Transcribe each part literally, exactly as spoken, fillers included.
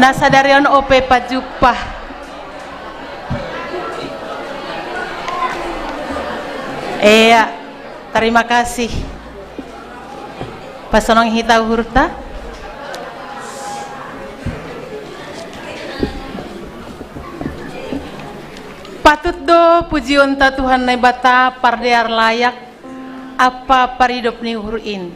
Tasadarion ope pajumpah. Iya, tarima kasih. Pasonong hita uhurta. Patut do pujionta Tuhan Naibata pardear layak, ampa paridop ni uhur in.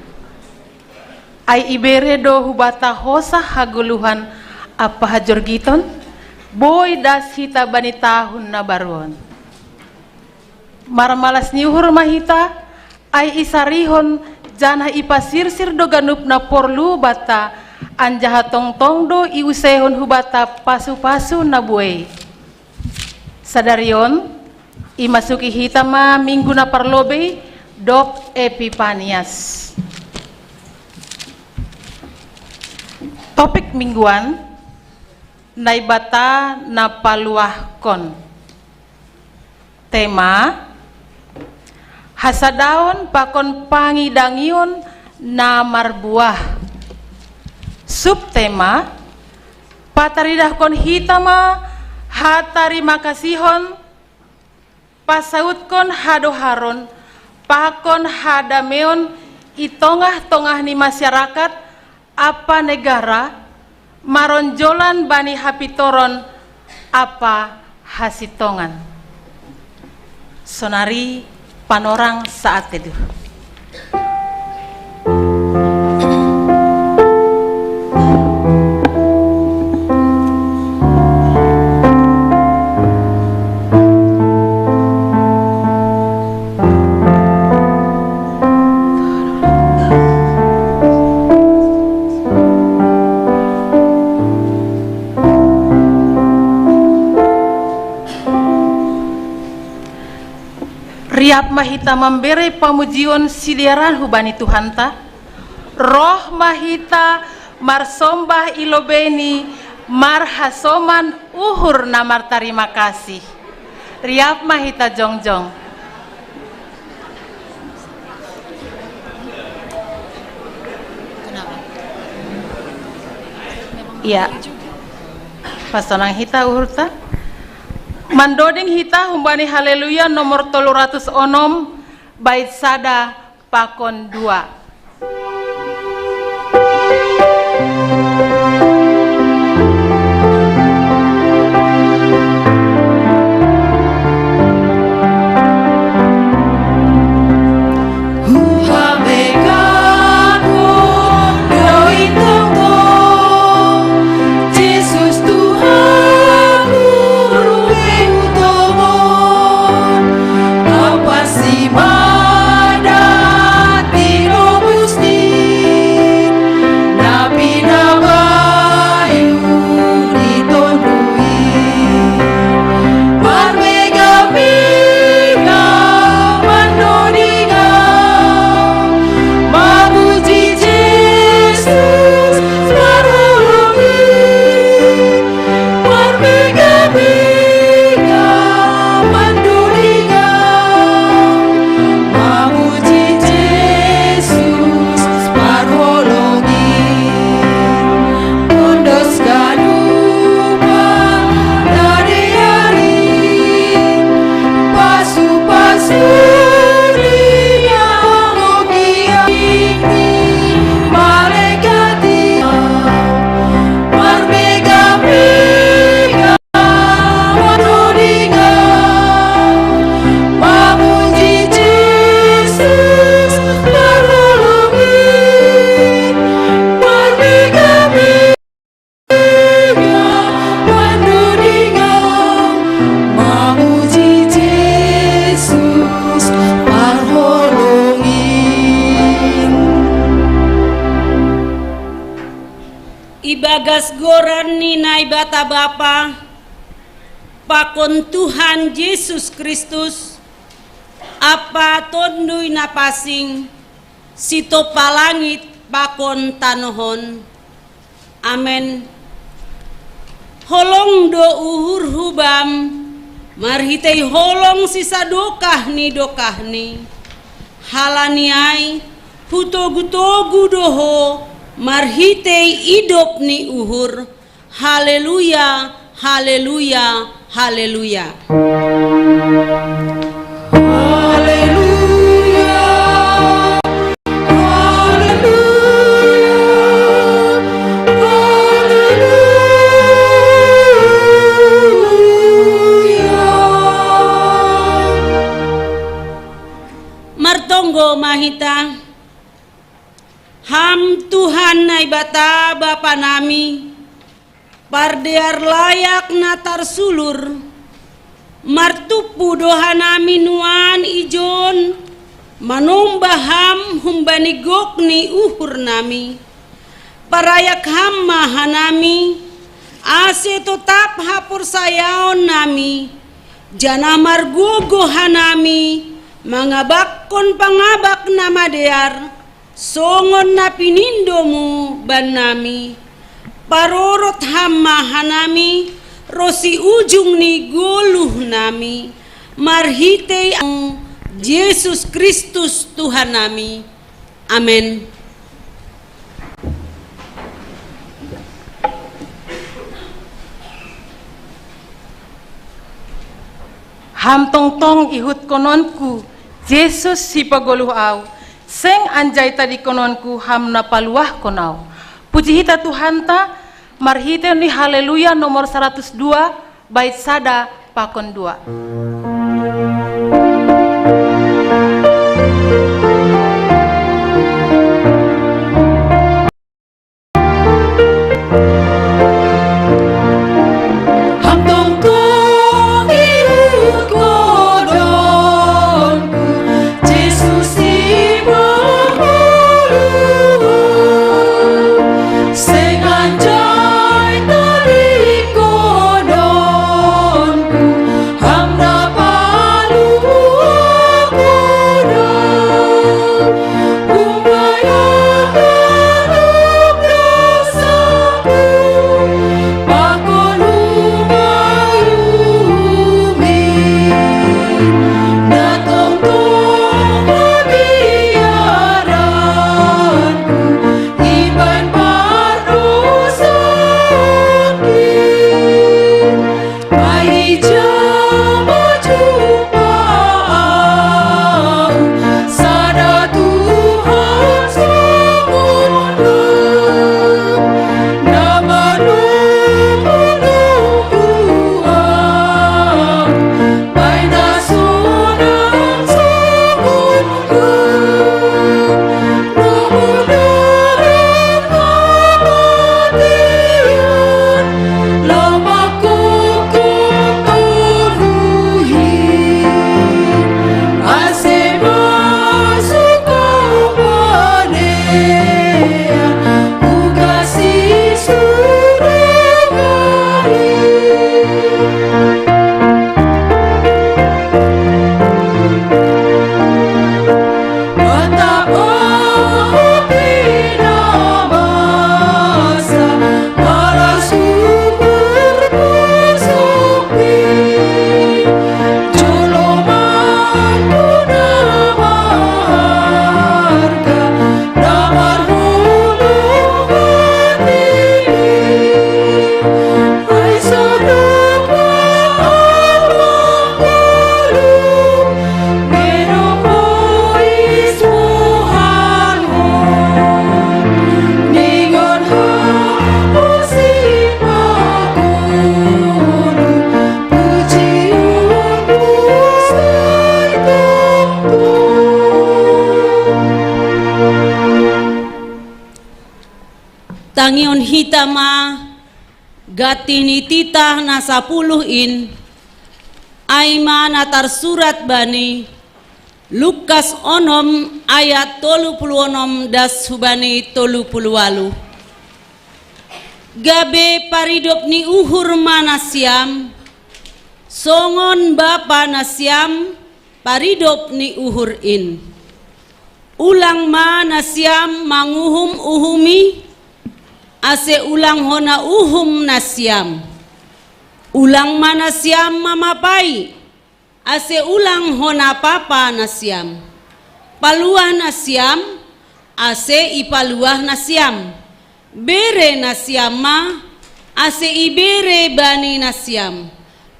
Ai ibere do hubata hosa hagoluhan ampa hajorgiton, boi das hita bani tahun na baru on. Marmalas ni uhur ma hita, ai isarihon janah ipasirsir do ganup na porlu banta, anjaha tongtong do iusehon hubanta pasu-pasu na buei. Sadari on, imasuki hita ma minggu na parlobei, dob Epipanias. Topik mingguan, Naibata na paluahkon. Tema, hasadaon pakon pangidangion na marbuah. Subtema, pataridahkon hita ma hatarimakasihon, pasautkon hadoharon pakon hadameon i tongah-tongah ni masyarakat ampa negara, maronjolan bani hapintoron ampa hasintongan. Sonari panorang saat teduh. Riap ma hita mambere pamujion sidearan hubani Tuhanta, roh ma hita marsombah i lobei ni marhasoman uhur na martarima kasih. Riap ma hita jongjong. Iya. Pasonong hita uhurta. Mandoding hita humbani Haleluya nomor tolu ratus onom, bait sada pakon dua. Ibagas goran ni Naibata Bapa, pakon Tuhan Jesus Kristus, ampa Tonduy Na Pansing, sitompa langit pakon tanoh on. Amen. Holong do uhurhu Bam, marhitei holong sisadokah ni dokahni. Halani ai, hutogu-togu do Ho marhitei idop ni uhur, Haleluya, haleluya, haleluya. Martonggo ma hita. Ham Tuhan Naibata Bapa nami, pardear layak na tarsulur, martumpu do hanami nuan ijon, manombah Ham humbani gok ni uhur nami. Parayak Ham ma hanami, ase totap haporsayaon nami, janah margogoh hanami mangabakkon pangabak na madear, songon na pinindomu bannami. Parorot Ham ma hanami ronsi ujung ni goluh nami, marhitei Jesus Kristus Tuhan nami. Amen. Ham tongtong ihutkononku, Jesus sipagoluh au, seng anjai tadingkononku Ham na paluahkon au. Puji hita Tuhanta, marhitei ni Haleluya nomor saratus dua, bait sada pakon dua. Tangihon hita ma gantih ni titah na sapuluh in, ai ma na tarsurat bani Lukas onom ayat tolu puluh onom das hubani tolu puluh ualuh. Gabe paridop ni uhur ma nasiam, songon Bapa nasiam paridop ni uhur in. Ulang ma nasiam manguhum-uhumi, ase ulang hona uhum nasiam. Ulang ma nasiam mamapai, ase ulang hona papa nasiam. Paluah nasiam, ase ipaluah nasiam. Bere nasiam ma, ase ibere bani nasiam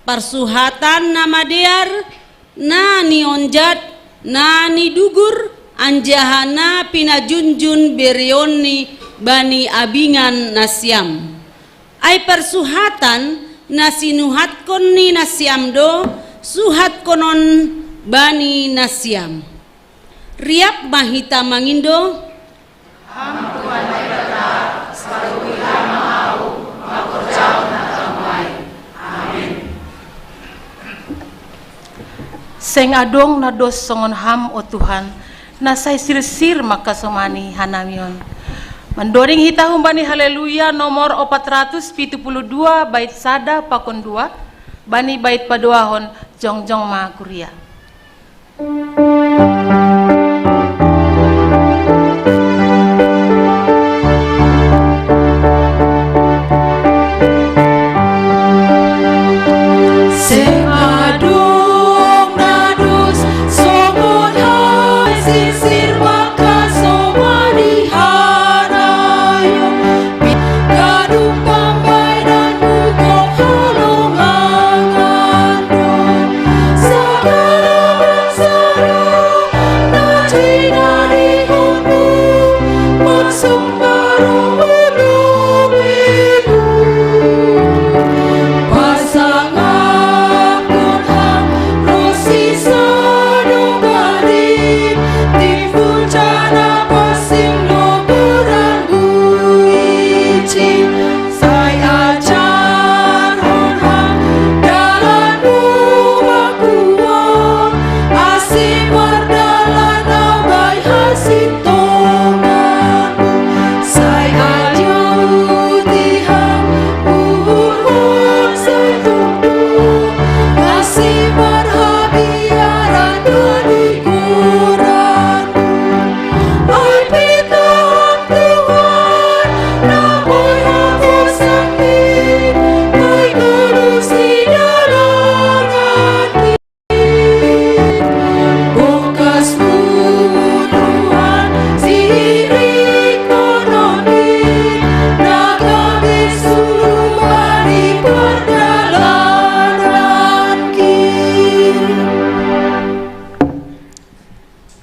parsuhatan na madear, na nionjat, na nidugur, anjaha na pinajunjun bereonni bani abingan nasiam. Ai parsuhatan na sinuhatkon ni nasiam do suhatkonon bani nasiam. Riap ma hita mangindo. Seng adong na dos songon Ham, o Tuhan, na sai sirsir mangkasomani hanami on. Mandoring hita humbani Haleluya nomor opat ratus pitu puluh dua, bait sada pakon dua, bani bait padoahon, jongjong ma kuria.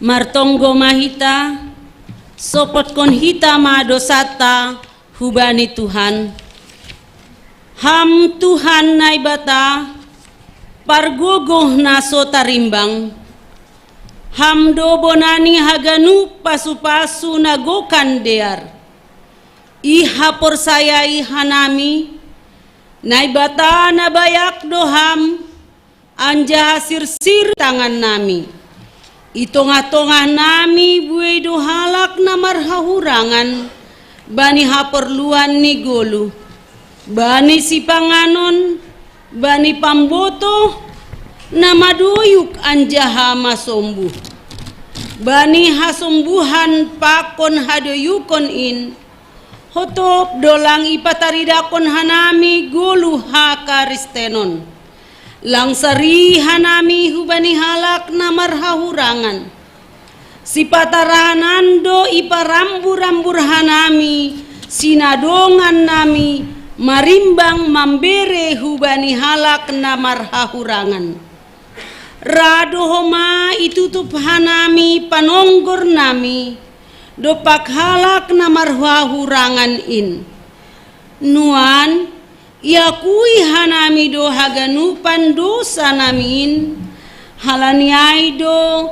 Martonggo ma hita, sopotkon hita ma dosanta hubani Tuhan. Ham Tuhan Naibata, pargogoh na so tarimbang, Ham do bona ni haganup pasupasu na gokan dear. Ihaporsayai hanami, Naibata na bayak do Ham, anjaha sirsir tangannami. I tongah-tongah nami buei do halak na marhahurangan bani haporluan ni goluh, bani sipanganon, bani pambotoh, na madoyuk anjaha masombuh. Bani hasombuhan pakon hadoyukon in, hotop do lang ipataridakon hanami goluh hakaristenon. Lang sari hanami hubani halak na marhahurangan. Sipatarahanan do iparambur-ambur hanami sinadongan nami marimbang mambere hubani halak na marhahurangan. Ra do homa itutup hanami panonggor nami dompak halak na marhahurangan in. Nuan, iakui hanami do haganupan dosa nami in, halani ai do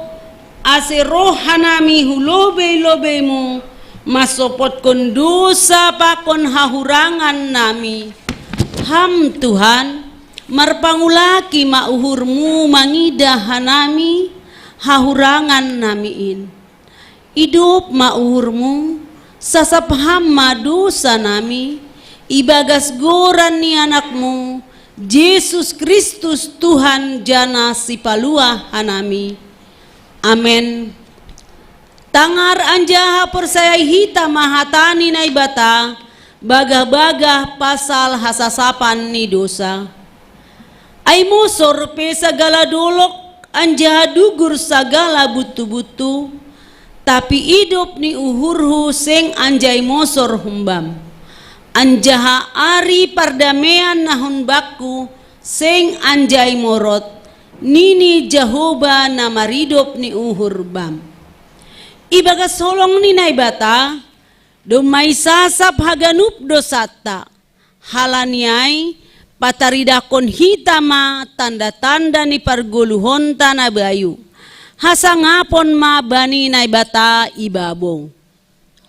ase roh hanami hu lobei-lobeimu mansopotkon dosa pakon hahurangan nami. Ham Tuhan, marpangulaki ma uhurmu mangidah hanami hahurangan nami in. Idop ma uhurmu, sasap Ham ma dosa nami, ibagas goran ni AnakMu, Jesus Kristus Tuhan jana Sipaluah hanami. Amen. Tangar anjaha porsayai hita ma hata ni Naibata, bagah-bagah pasal hasasapan ni dosa. Ai mosor pe sagala dolok anjaha dugur sagala buntu-buntu, tapi idop ni uhurhu seng anjai mosor humbam. Anjaha ari pardamean na hun bakku seng anjai morot, nini Jahowa na maridop ni uhur bam. Ibagas holong ni Naibata, domma isasap haganup dosanta. Halani ai, pataridahkon hita ma tanda-tanda ni pargoluhonta na bayu. Hasangapon ma bani Naibata ibabou.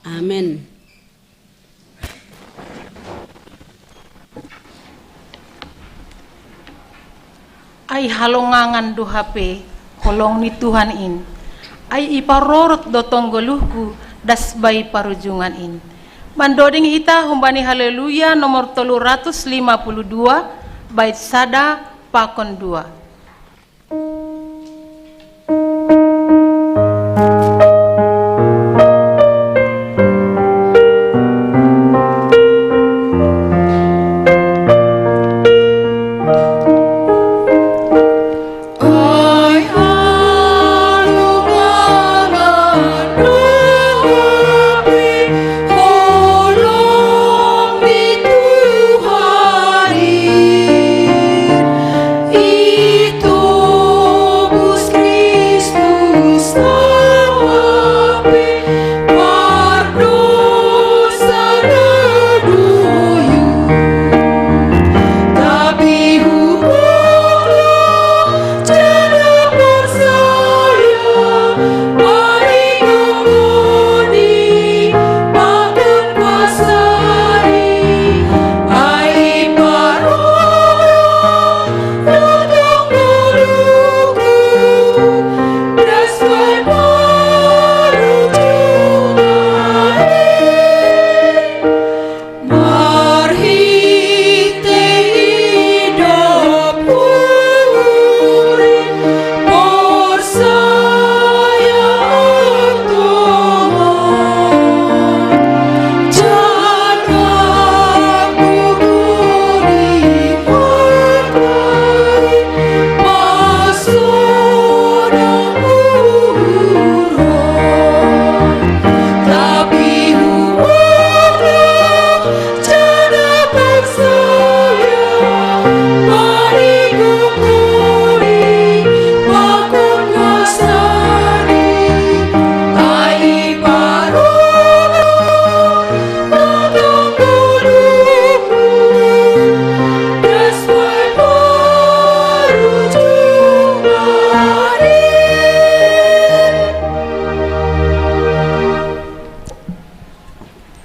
Amen. Ai halongangan do hape holong ni Tuhan in. Ai iparorot do tong goluhku das bai parujungan in. Mandoding hita humbani Haleluya nomor tolu ratus lima puluh dua, bait sada pakon dua.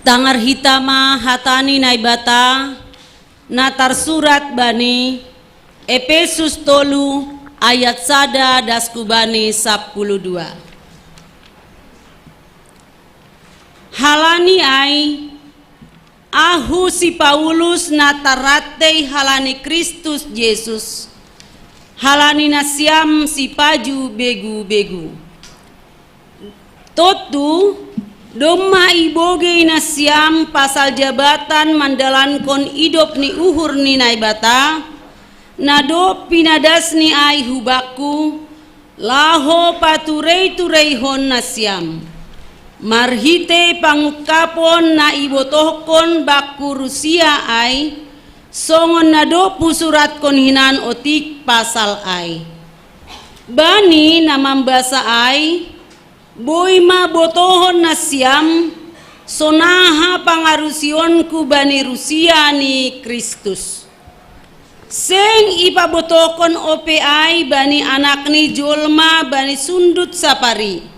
Tangar hita ma hata ni Naibata, na tarsurat bani Epesus tolu ayat sada das hubani sapuluh dua. Halani ai, ahu si Paulus na tarrantei halani Kristus Jesus, halani nasiam sipaju begu-begu. Tontu, domma ibogei nasiam pasal jabatan mandalankon idop ni uhur ni Naibata, na dob pinadasni ai hubakku, laho patureitureihon nasiam. Marhitei pangungkapon na ibotohkon bakku rusia ai, songon na dob husuratkon hinan otik pasal ai. Bani na mambasa ai, boi ma botohon nasiam, sonaha pangarusionku bani rusia ni Kristus. Seng ipabotohkon ope ai bani Anak ni jolma bani sundut sapari.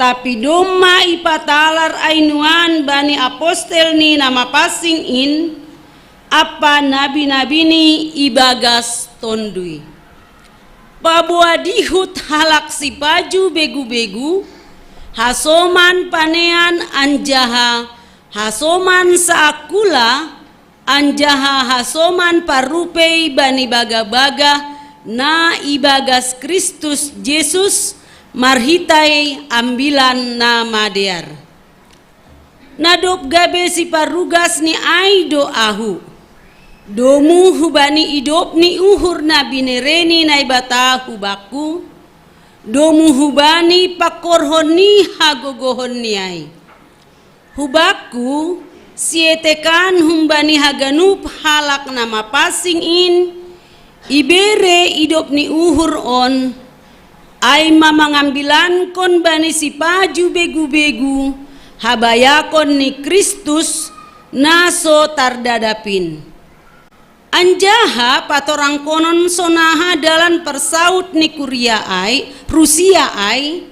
Tapi domma ipatalar ai nuan bani apostel ni na mapansing in, ampa nabi-nabini ibagas Tonduy. Paboa dihut halak sipaju begu-begu, hasoman panean anjaha hasoman saangkula, anjaha hasoman parrupei bani bagabaga na ibagas Kristus Jesus marhitei Ambilan Namadear. Na dob gabe siparrugas ni ai do ahu. Domu hubani idop ni uhur na binere ni Naibata hubakku, domu hubani pangkorhon ni hagogohonni ai. Hubakku, Sietekan humbani haganup halak na mapansing in, ibere idop ni uhur on, ai ma mangambilankon bani sipaju begu-begu habayakon ni Kristus na so tardadap in. Anjaha patorangkonon sonaha dalan parsaut ni kuria ai, Rusia ai,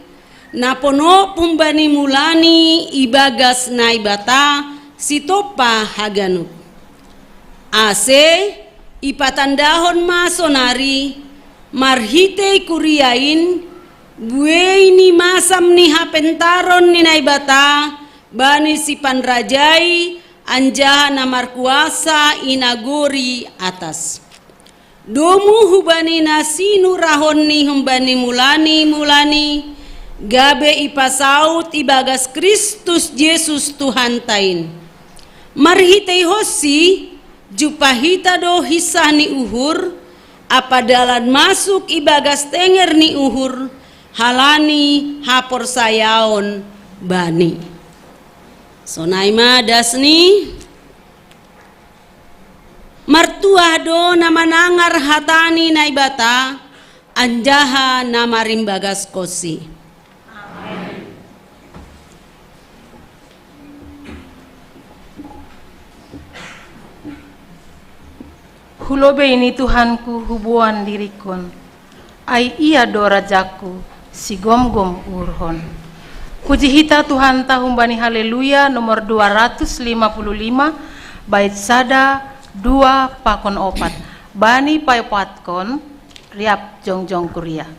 na ponop humbani mulani ibagas Naibata sitompa haganup. Ase ipatandahon ma sonari, marhitei kuria in, buei ni masam ni hapentaron ni Naibata bani sipanrajai anjaha na markuasa i nagori atas. Domu hubani na sinurahonni humbani mulani-mulani, gabe ipasaut ibagas Kristus Jesus Tuhanta in. Marhiteihonsi, jumpah hita do hinsah ni uhur, ampa dalan masuk ibagas tenger ni uhur, halani haporsayaon Bani. Sonai ma dasni. Martuah do na manangar hata ni Naibata, anjaha na marimbagaskonsi. Hulobei ni Tuhanku huboan dirikon, ai Ia do Rajaku, sigomgom uhurhon. Puji hita Tuhanta humbani Haleluya nomor dua ratus lima puluh lima, bait sada, dua, pakon opat. Bani paempatkon, riap jongjong kuria.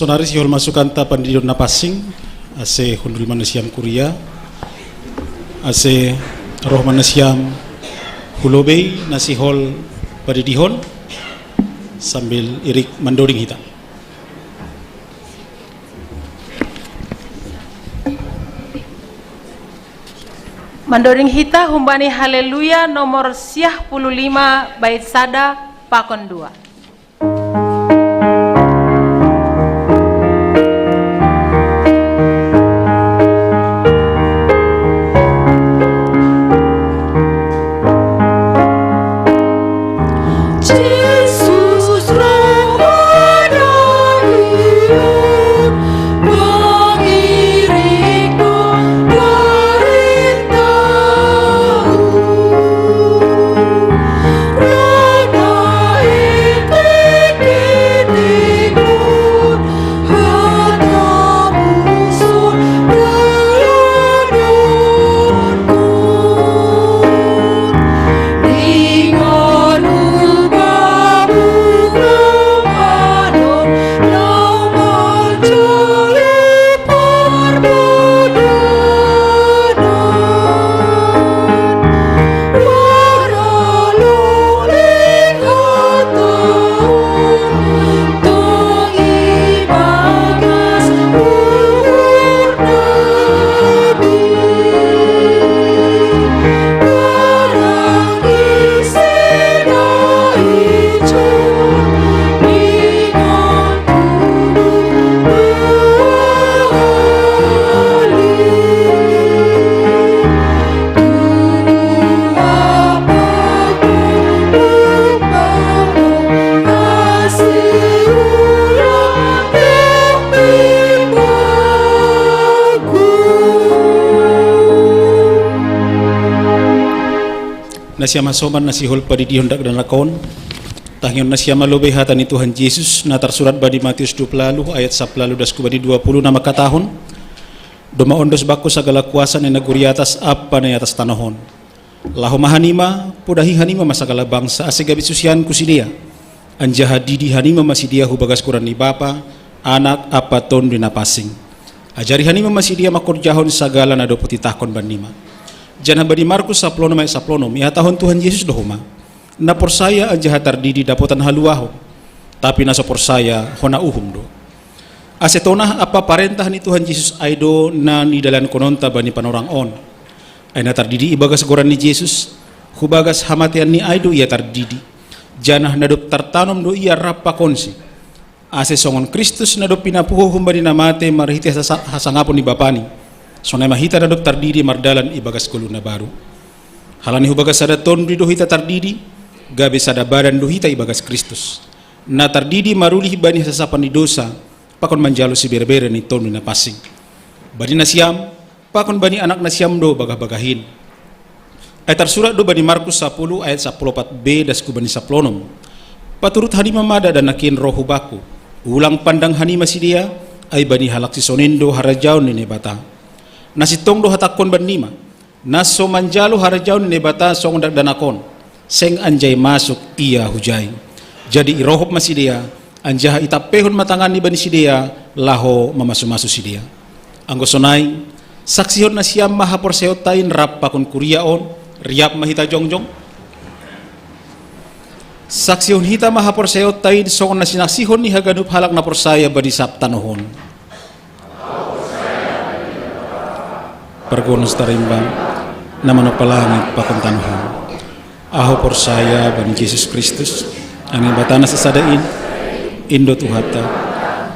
Sonari sihol masukanta pandidihon na pansing, ase hundul ma nasiam kuria, ase roh ma nasiam hu lobei na sihol padidihon, sambil irik mandoding hita. Mandoding hita humbani Haleluya nomor siah puluh lima, bait sada pakon dua. Nasiam hasoman na sihol padidihon dakdanak on, tangihon nasiam ma lobei hata ni Tuhan Jesus na tarsurat bani Matius dua puluh ayat sapuluh das hu bani dua puluh na mangkatahon: Domma ondos bangku sagala kuasa na i nagori atas ampa na i atas tanoh on. Laho ma hanima, podahi hanima ma sagala bangsa ase gabe susianku sidea, anjaha didi hanima ma sidea hu bagas goran ni Bapa, Anak ampa Tonduy Napansing. Ajari hanima ma sidea mangkorjahon sagala na dob hutitahkon bannima. Janah bani Markus sapuluh onom ayat sapuluh onom, ihatahon Tuhan Jesus do homa: Na porsaya anjaha tardidi dapotan haluahon, tapi na so porsaya hona uhum do. Ase tonah ampa parentah ni Tuhan Jesus ai do na nidalankononta bani panorang on. Ai na tardidi ibagas goran ni Jesus, hu bagas hamateanni ai do ia tardidi, janah na dob tartanom do ia rap pakonsi. Ase songon Kristus na dob pinapuho humbani na mate marhitei hasa-, hasangapon ni Bapani, sonai ma hita na dob tardidi mardalan ibagas goluh na baru. Halani hu bagas sada Tonduy do hita tardidi, gabe sada badan do hita ibagas Kristus. Na tardidi marulih bani hasasapan ni dousa, pakon manjalo siberebere ni Tonduy Napansing. Bani nasiam, pakon bani anak nasiam do bagah-bagahin. Ai tarsurat do bani Markus sapuluh ayat sapuluh opat b das hu bani sapuluh onom: Paturut hanima ma dakdanak in roh hu bangku, ulang pandang hanima sidea, ai bani halak sisonin do harajaon ni Naibata. Na sintong do hatangkon bannima: Na so manjalo harajaon ni Naibata songon dakdanak on, seng anjai masuk ia hujai. Jadi irohop ma sidea, anjaha itampeihon ma tanganni bani sidea, laho mamasu-masu sidea. Anggo sonai, saksihon nasiam ma haporseaonta in rap pakon kuria on, riap ma hita jongjong. Saksihon hita ma haporseaonta in songon na sinaksihon ni haganup halak na porsaya bani sab tanoh on. Pargonsi tarimbang, na manompa langit pakon tanoh on. Ahu porsaya bani Jesus Kristus, Naibata na sasada in, in do Tuhanta,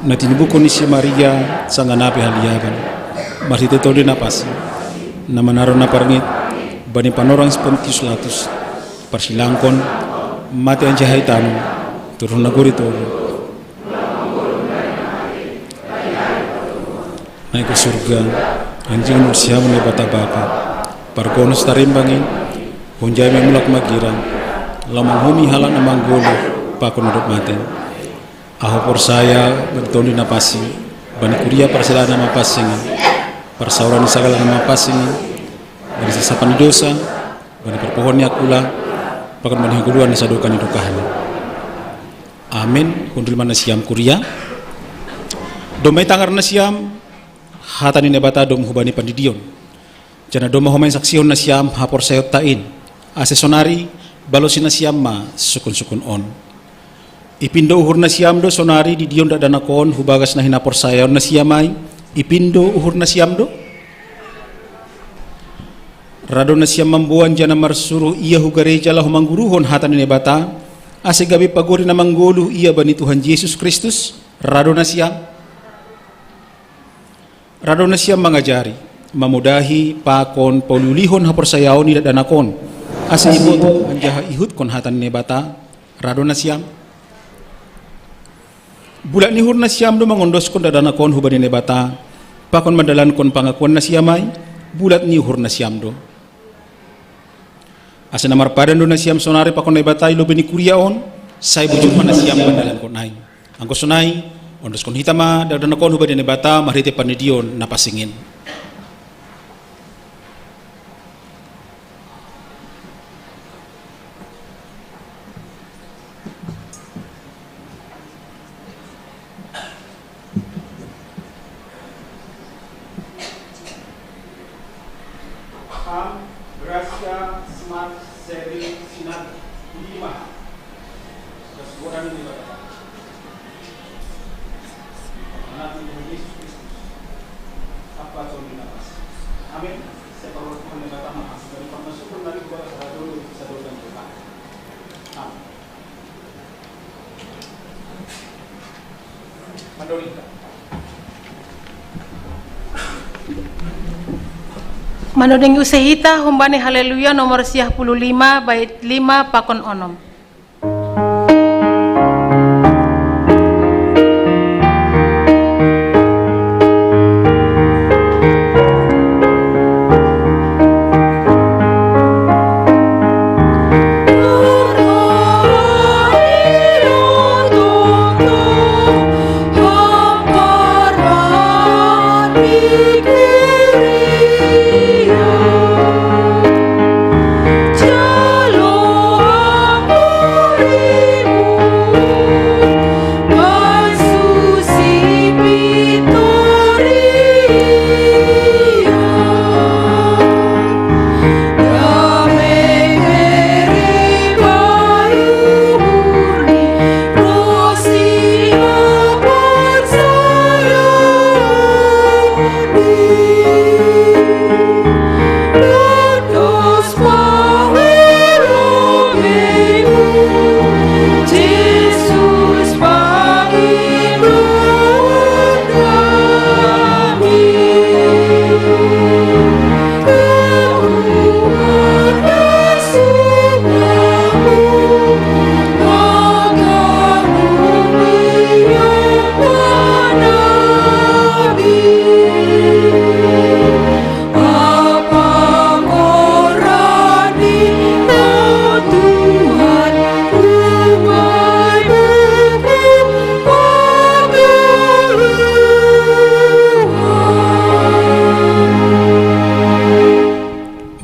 na tinibuhon ni si Maria sanggah na pe haliaban, marhitei Tonduy Napansing, na manaron na parngit bani panorang si Pontius Pilatus, parsilangkon, mate anjaha itanom, turun nagori toruh, naik hu surga, anjaha nunsiam Naibata Bapa, pargonsi tarimbang in, hunjai ma mulak manghirim, laho manguhumi halak na manggoluh pakon na dob mate. Ahu porsaya bani Tonduy Napansing, bani kuria parsadaan na mapansing in, parsaoran ni sagala na mapansing in, bani hasasapan ni dousa, bani parpuhoon ni angkula, pakon bani hagoluhan na sadokah ni dokahna. Amen. Hundul ma nasiam kuria. Domma itangar nasiam hata ni Naibata dom hubani pandidion. Janah domma homa isaksihon nasiam haporsayaonta in. Ase sonari balosi nasiam ma sukun-sukun on. Ipindo uhur nasiam do sonari didion dakdanak on hu bagas na hinaporsayaon nasiam ai? Ipindo uhur nasiam do? Ra do nasiam mamboan janah marsuruh ia hu gareja laho mangguruhon hata ni Naibata, ase gabe pagori na manggoluh ia bani Tuhan Jesus Kristus? Ra do nasiam? Ra do nasiam mangajari, mamodahi pakon pauliulihon haporsayaon ni dakdanak on, ase ibotoh anjaha ihutkon hata ni Naibata? Ra do nasiam? Bulat ni uhur nasiam do mangondoskon dakdanak on hubani Naibata, pakon mandalankon pangakuan nasiam ai? Bulat ni uhur nasiam do? Ase na marpadan do nasiam sonari pakon Naibata i lobei ni kuria on, sai bujur ma nasiam mandalankon ai. Anggo sonai, ondoskon hita ma dakdanak on hubani Naibata marhitei pandidion na pansing in. Ham, Gracia, Smart, Seven, Sinar, lima. Kasboran ni Bapa. Anak ni Yesus Kristus. Apa tu ni nafas? Amin. Saya perlu Tuhan yang datang, dari pernah syukur dari kepada saudara dulu, bisa dulu dan Tuhan. Amin. Manoding use hita humbani Haleluya nomor siah puluh lima, bait lima pakon onom.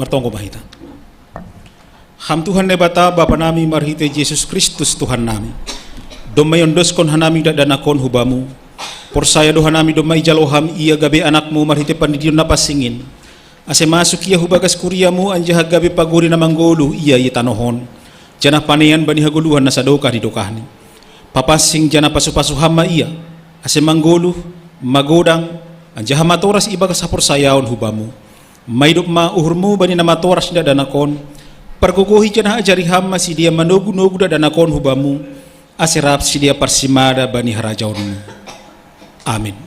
Martonggo ma hita. Ham Tuhan Naibata, Bapa nami, marhitei Jesus Kristus Tuhan nami, domma iondoskon hanami dakdanak on hu Bamu. Porsaya do hanami domma ijalo Ham ia gabe anakMu marhitei pandidion na pansing in, ase masuk ia hu bagas kuriaMu anjaha gabe pagori na manggoluh ia i tanoh on, janah panean bani hagoluhan na sadokah ni dokahni. Papansing janah pasupasu Ham ma ia, ase manggoluh, magodang, anjaha matoras ibagas haporsayaon hu Bamu. Maidop ma uhurMu bani na matoras ni dakdanak on, pargogohi janah ajari Ham ma sidea manogunogu dakdanak on hu Bamu, ase rap sidea parsimada bani harajaonMu. Amin.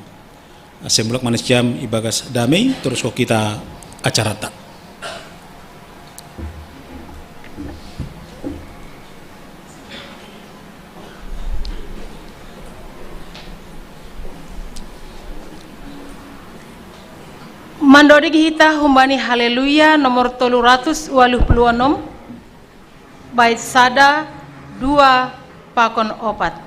Ase mulak ma nasiam ibagas damei, toruskon hita acaranta. Mandodig hita humbani Haleluya nomor tolu ratus waluh puluh onom, bait sada, dua, pakon opat.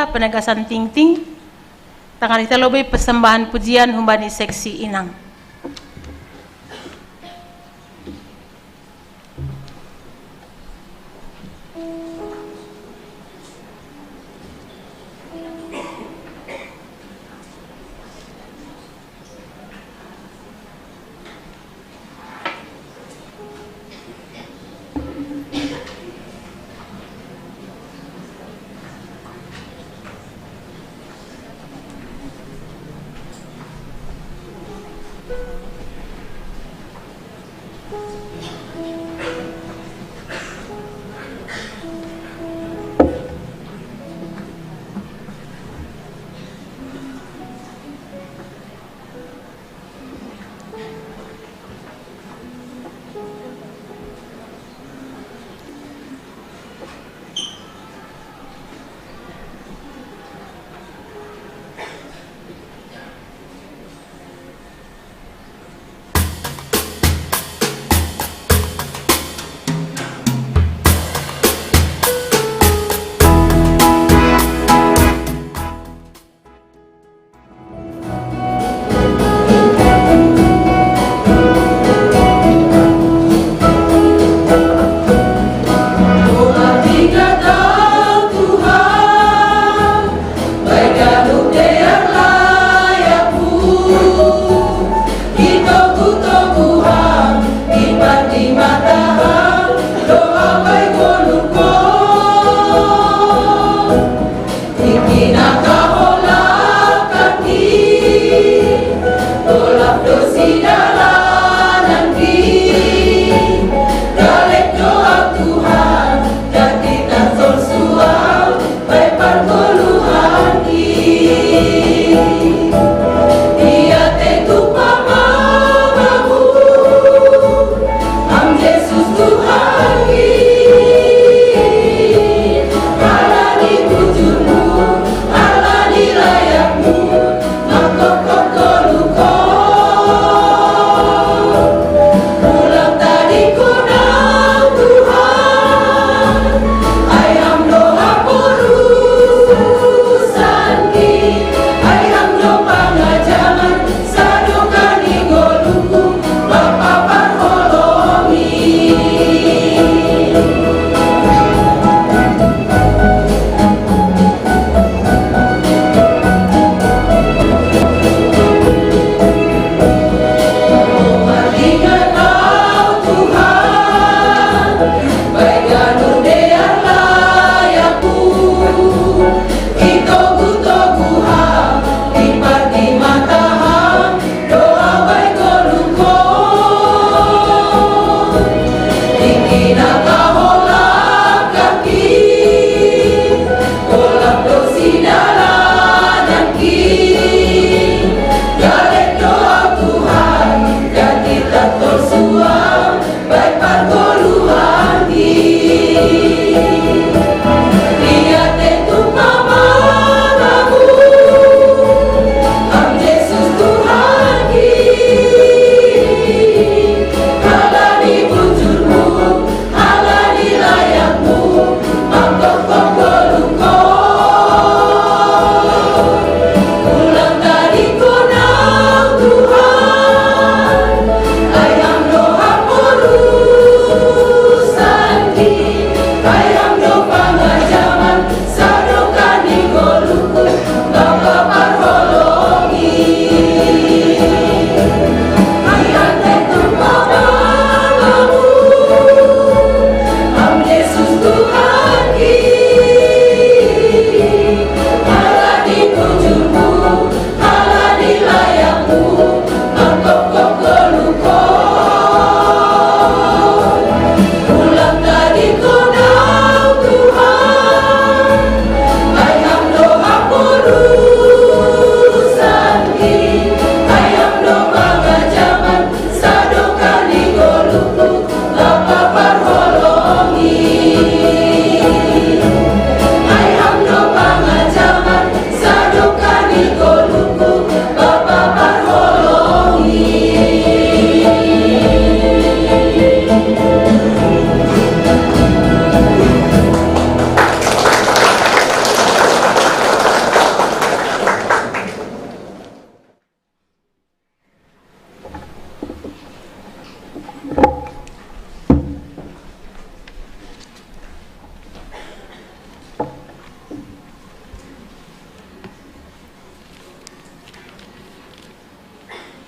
penegasan tingting, tangah ita lobei persembahan pujian humbani seksi inang.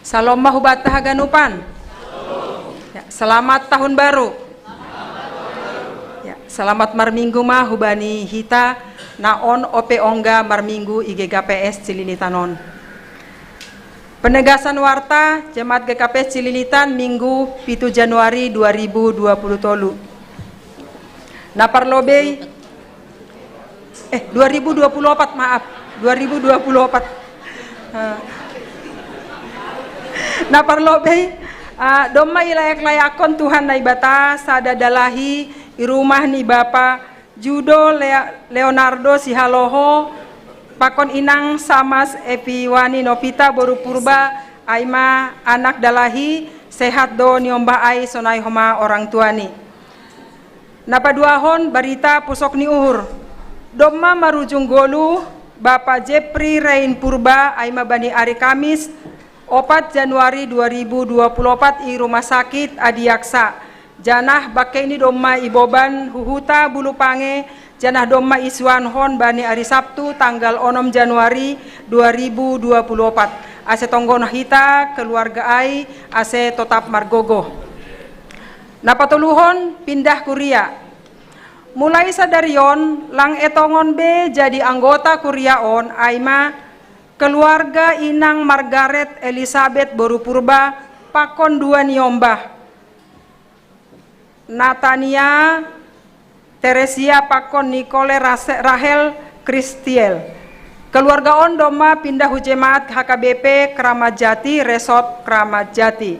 Salom ma hubata haganupan. Ya, selamat tahun baru. Ya, selamat marminggu ma hubani hita na on ope ongga marminggu i G K P S Cililitan on. Penegasan warta Jemaat G K P S Cililitan, Minggu pitu Januari dua ribu dua puluh tolu. Na parlobei, eh, dua ribu dua puluh empat, maaf, dua ribu dua puluh empat. Eh. Na parlobei, ah, domma ilayak-layakon Tuhan Naibata sada dalahi i rumah ni Bapa Judo Lea-, Leonardo Sihaloho, pakon inang Samas Epiwani Novita boru Purba, ai ma anak dalahi, sehat do niombah ai sonai homa orang tuani. Na paduahon barita pusok ni uhur. Domma marujung goluh Bapa Jepri Rein Purba, ai ma bani ari Kamis, opat Januari dua ribu dua puluh opat i Rumah Sakit Adiaksa. Janah bangkei ni domma iboban hu huta Bulupange, janah domma isuanhon bani ari Sabtu tanggal onom Januari dua ribu dua puluh opat. Ase tonggohon hita keluarga ai, ase totap margogoh. Na patoluhon pindah kuria. Mulai sadari on, lang etongon be jadi anggota kuria on, ai ma keluarga inang Margaret Elizabeth boru Purba, pakon dua niombah. Natania Teresia pakon Nicole Rase-, Rahel Kristiel. Keluarga on domma pindah hu Jemaat H K B P Kramat Jati, Resort Kramat Jati.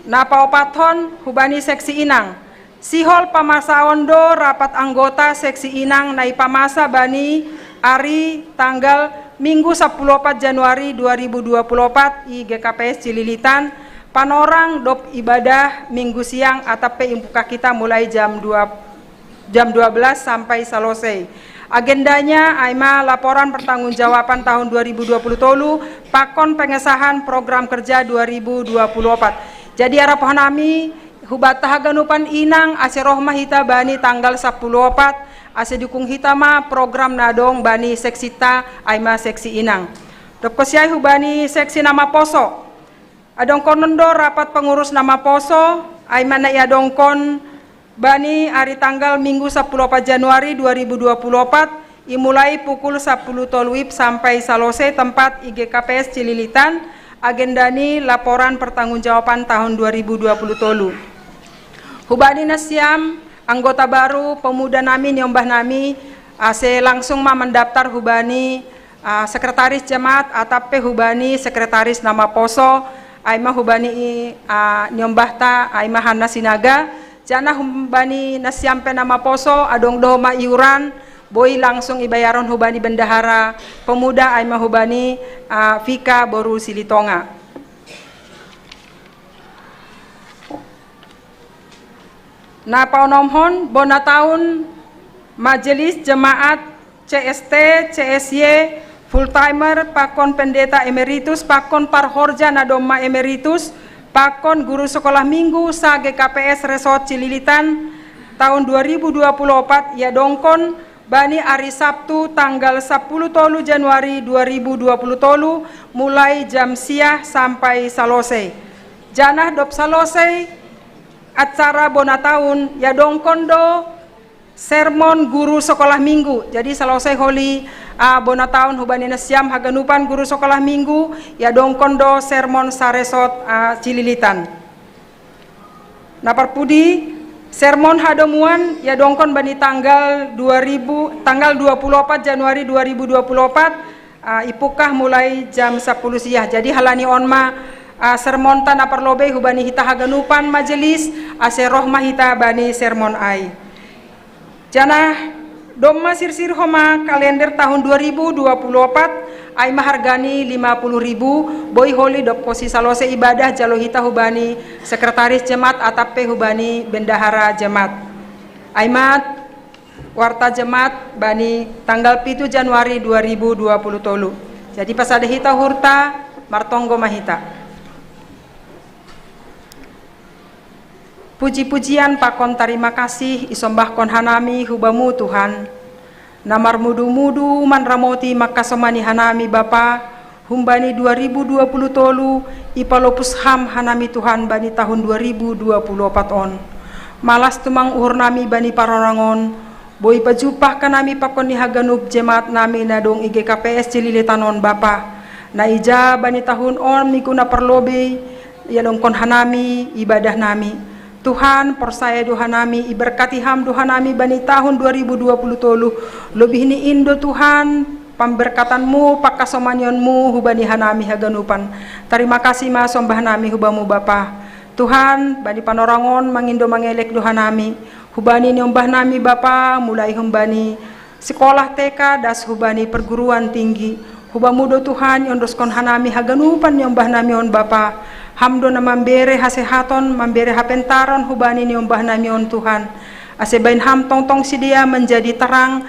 Na paopathon hubani seksi inang. Sihol pamasaon do rapat anggota seksi inang na ipamasa bani ari tanggal Minggu sapuluh opat Januari dua ribu dua puluh opat i G K P S Cililitan, panorang dob ibadah Minggu siang atap pe imbuka kita mulai jam dua, jam dua belas sampai salosei. Agendanya ai ma laporan pertanggungjawaban tahun dua ribu dua puluh tolu, pakon pengesahan program kerja dua ribu dua puluh opat. Jadi arapohon nami hubata haganupan inang ase roh ma hita bani tanggal sapuluh opat, ase dukung hita ma program na adong bani seksinta, ai ma seksi inang. Dob kosiai hubani seksi na maposo. Adongkonon do rapat pengurus na maposo, ai ma na iadongkon bani ari tanggal Minggu sapuluh opat Januari dua ribu dua puluh opat, imulai pukul sapuluh tolu wib sampai salosei tempat i G K P S Cililitan, agenda ni laporan pertanggungjawaban tahun dua ribu dua puluh tolu. Hubani nasiam, anggota baru, pemuda nami, niombah nami, ase langsung ma mendaftar hubani, ah, sekretaris jemaat, atap pe hubani sekretaris na maposo, ai ma hubani, ah, niombahta, ai ma Hana Sinaga, janah hubani nasiam pe na maposo, adong do homa iuran, boi langsung ibayaron hubani bendahara pemuda, ai ma hubani, ah, Fika boru Silitonga. Na paonomhon bona taun Majelis Jemaat C S T, C S Y, full timer, pakon pendeta emeritus, pakon parhorja na domma emeritus, pakon guru sekolah minggu sa G K P S Resort Cililitan, tahun dua ribu dua puluh opat, iadongkon bani ari Sabtu tanggal sapuluh tolu Januari dua ribu dua puluh tolu, mulai jam sia sampai salosei. Janah dob salosei acara bona taun, iadongkon do sermon guru sekolah minggu. Jadi salosei holi, ah, bona taun hubani nasiam haganupan guru sekolah minggu, iadongkon do sermon saresort, ah, Cililitan. Na parpudi, sermon hadomuan iadongkon bani tanggal dua ribu, tanggal dua puluh opat Januari dua ribu dua puluh opat, ah, ipungkah mulai jam sapuluh siang. Jadi halani on ma, ah, sermonta na parlobei hubani hita haganupan majelis, ase roh ma hita bani sermon ai. Janah domma sirsir homa kalender tahun dua ribu dua puluh opat, ai ma hargani lima puluh ribu, boi holi dob kosi salosei ibadah jalo hita hubani sekretaris jemaat atap pe hubani bendahara jemaat. Ai ma warta jemaat bani tanggal pitu Januari dua ribu dua puluh tolu. Jadi pasada hita uhurta, martonggo ma hita. Puji-pujian pakon tarima kasih isombahkon hanami hu Bamu Tuhan, na marmudu-mudu manramoti mangkasomani hanami Bapa, Humbani dua ribu dua puluh tolu, ipalopus Ham hanami Tuhan bani tahun dua ribu dua puluh opat on. Malas tumang uhur nami bani parorangon, boi pajumpah kanami pakon ni haganup jemaat nami na dong i G K P S Cililitan on Bapa. Na ija bani tahun on minggu na parlobei, iadongkon hanami ibadah nami. Tuhan, porsaya do hanami, iberkati Ham do hanami bani tahun dua ribu dua puluh tolu, lobih ni in do Tuhan, pamberkatanmu, pangkasomanianmu hubani hanami haganupan. Tarima kasih ma sombah nami hubamu Bapa. Tuhan, bani panorangon mangindo mangelek do hanami. Hubani niombah nami Bapa, mulai humbani sikolah T K das hubani perguruan tinggi. Hubamu do Tuhan, iondoskon hanami haganupan niombah nami on Bapa. Ham do na mambere hasehaton, mambere hapentaron hubani niombah nami on Tuhan. Ase baen Ham tongtong sidea manjadi tarang,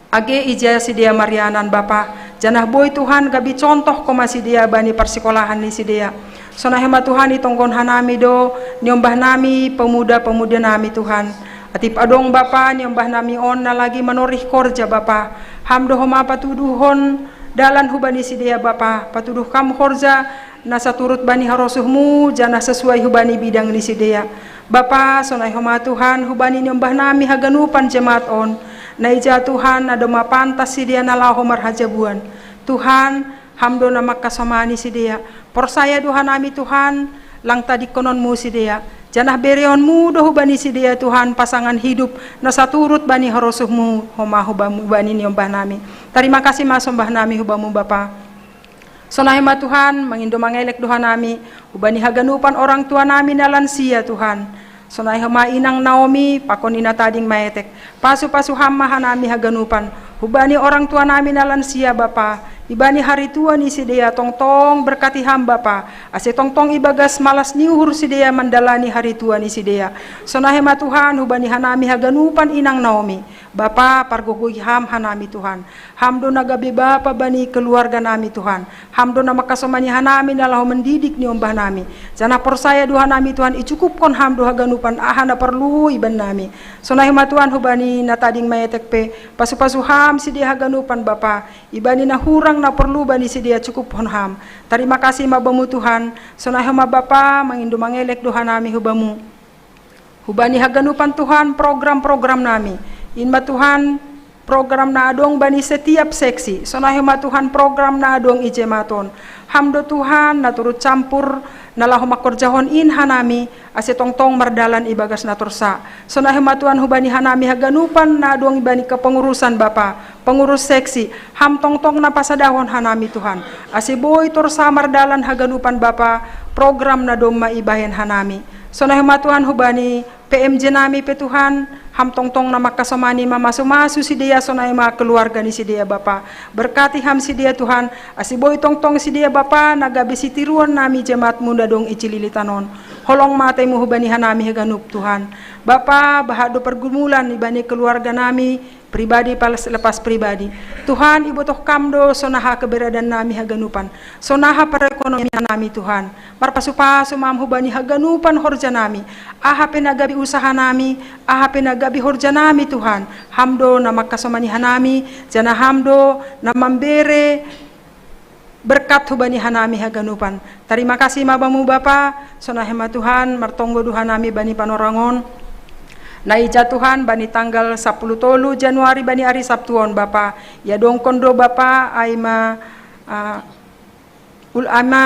age ija sidea marianan Bapa. Janah boi Tuhan gabe contoh koma sidea bani parsikolahan ni sidea. Sonai homa Tuhan itonggon hanami do, niombah nami, pemuda-pemuda nami Tuhan. Atip adong Bapa, niombah nami on na lagi manorih korja Bapa. Ham do homa patuduhon dalan hubani sidea Bapa. Patuduh Kam horja na saturut bani harosuhmu, janah sesuai hubani bidang ni sidea. Bapa, sonai homa Tuhan, hubani niombah nami haganupan jemaat on. Na ija Tuhan, na domma pantas sidea na laho marhajabuan. Tuhan, Ham do na mangkasomani sidea. Porsaya do hanami Tuhan, lang tadingkononmu sidea. Janah bereonmu do hubani sidea Tuhan pasangan hidup, na saturut bani harosuhmu, homa hubamu bani niombah nami. Tarima kasih ma sombah nami hubamu Bapa. Sonai homa Tuhan, mangindo mangelek do hanami, hubani haganupan orang tua nami na lansia Tuhan. Sonai homa inang Naomi, pakon ni na tading maetek. Pasu-pasu Ham ma hanami haganupan. Hubani orang tua nami na lansia Bapa. Ibani hari tua ni sidea tongtong berkati Ham Bapa. Ase tongtong ibagas malas ni uhur sidea mandalani hari tua ni sidea. Sonai homa Tuhan, hubani hanami haganupan inang Naomi. Bapa, pargogohi Ham hanami Tuhan. Ham do na gabe bapa bani keluarga nami Tuhan. Ham do na mangkasomani hanami na laho mendidik niombah nami. Janah porsaya do hanami Tuhan icukupkon Ham do haganupan aha na porlu iban nami. Sonai homa Tuhan hubani na tading maetek pe, pasu-pasu Ham sidea haganupan Bapa. Ibani na hurang na porlu bani sidea cukuphon Ham. Tarima kasih ma bamu Tuhan. Sonai homa Bapa, mangindo mangelek do hanami hubamu. Hubani haganupan Tuhan program-program nami. In ma Tuhan program na adong bani setiap seksi. Sonai homa Tuhan program na adong i jemaat on. Ham do Tuhan na turut campur na laho mangkorjahon in hanami, ase tongtong mardalan ibagas na torsa. Sonai homa Tuhan hubani hanami haganupan na adong ibani kepengurusan Bapa, pengurus seksi. Ham tongtong na pasadahon hanami Tuhan. Ase boi torsa mardalan haganupan Bapa program na domma ibahen hanami. Sonai homa Tuhan hubani P M J nami pe Tuhan, Ham tongtong na mangkasomani mamasu-masu sidea sonai ma keluarga ni sidea Bapa. Berkati Ham sidea Tuhan, ase boi tongtong sidea Bapa na gabe sitiruon nami jemaat-Mu na dong i Cililitan on. Holong ma atei-Mu hubani hanami haganup Tuhan. Bapa, bahat do pergumulan ibani keluarga nami, pribadi pas lepas pribadi. Tuhan, ibotoh Kam do sonaha keberadaan nami haganupan, sonaha perekonomian nami Tuhan. Marpasu-pasu ma Ham hubani haganupan horja nami. Aha pe na gabe usaha nami, aha pe na gabe horja nami Tuhan. Ham do na mangkasomani hanami, janah Ham do na mambere berkat hubani hanami haganupan. Tarima kasih ma Bamu Bapa, sonai homa Tuhan, martonggo do hanami bani panorangon. Na ija Tuhan bani tanggal sapuluh tolu Januari bani ari Sabtu on Bapa. Iadongkon do Bapa, ai ma, ah, ul-, ai ma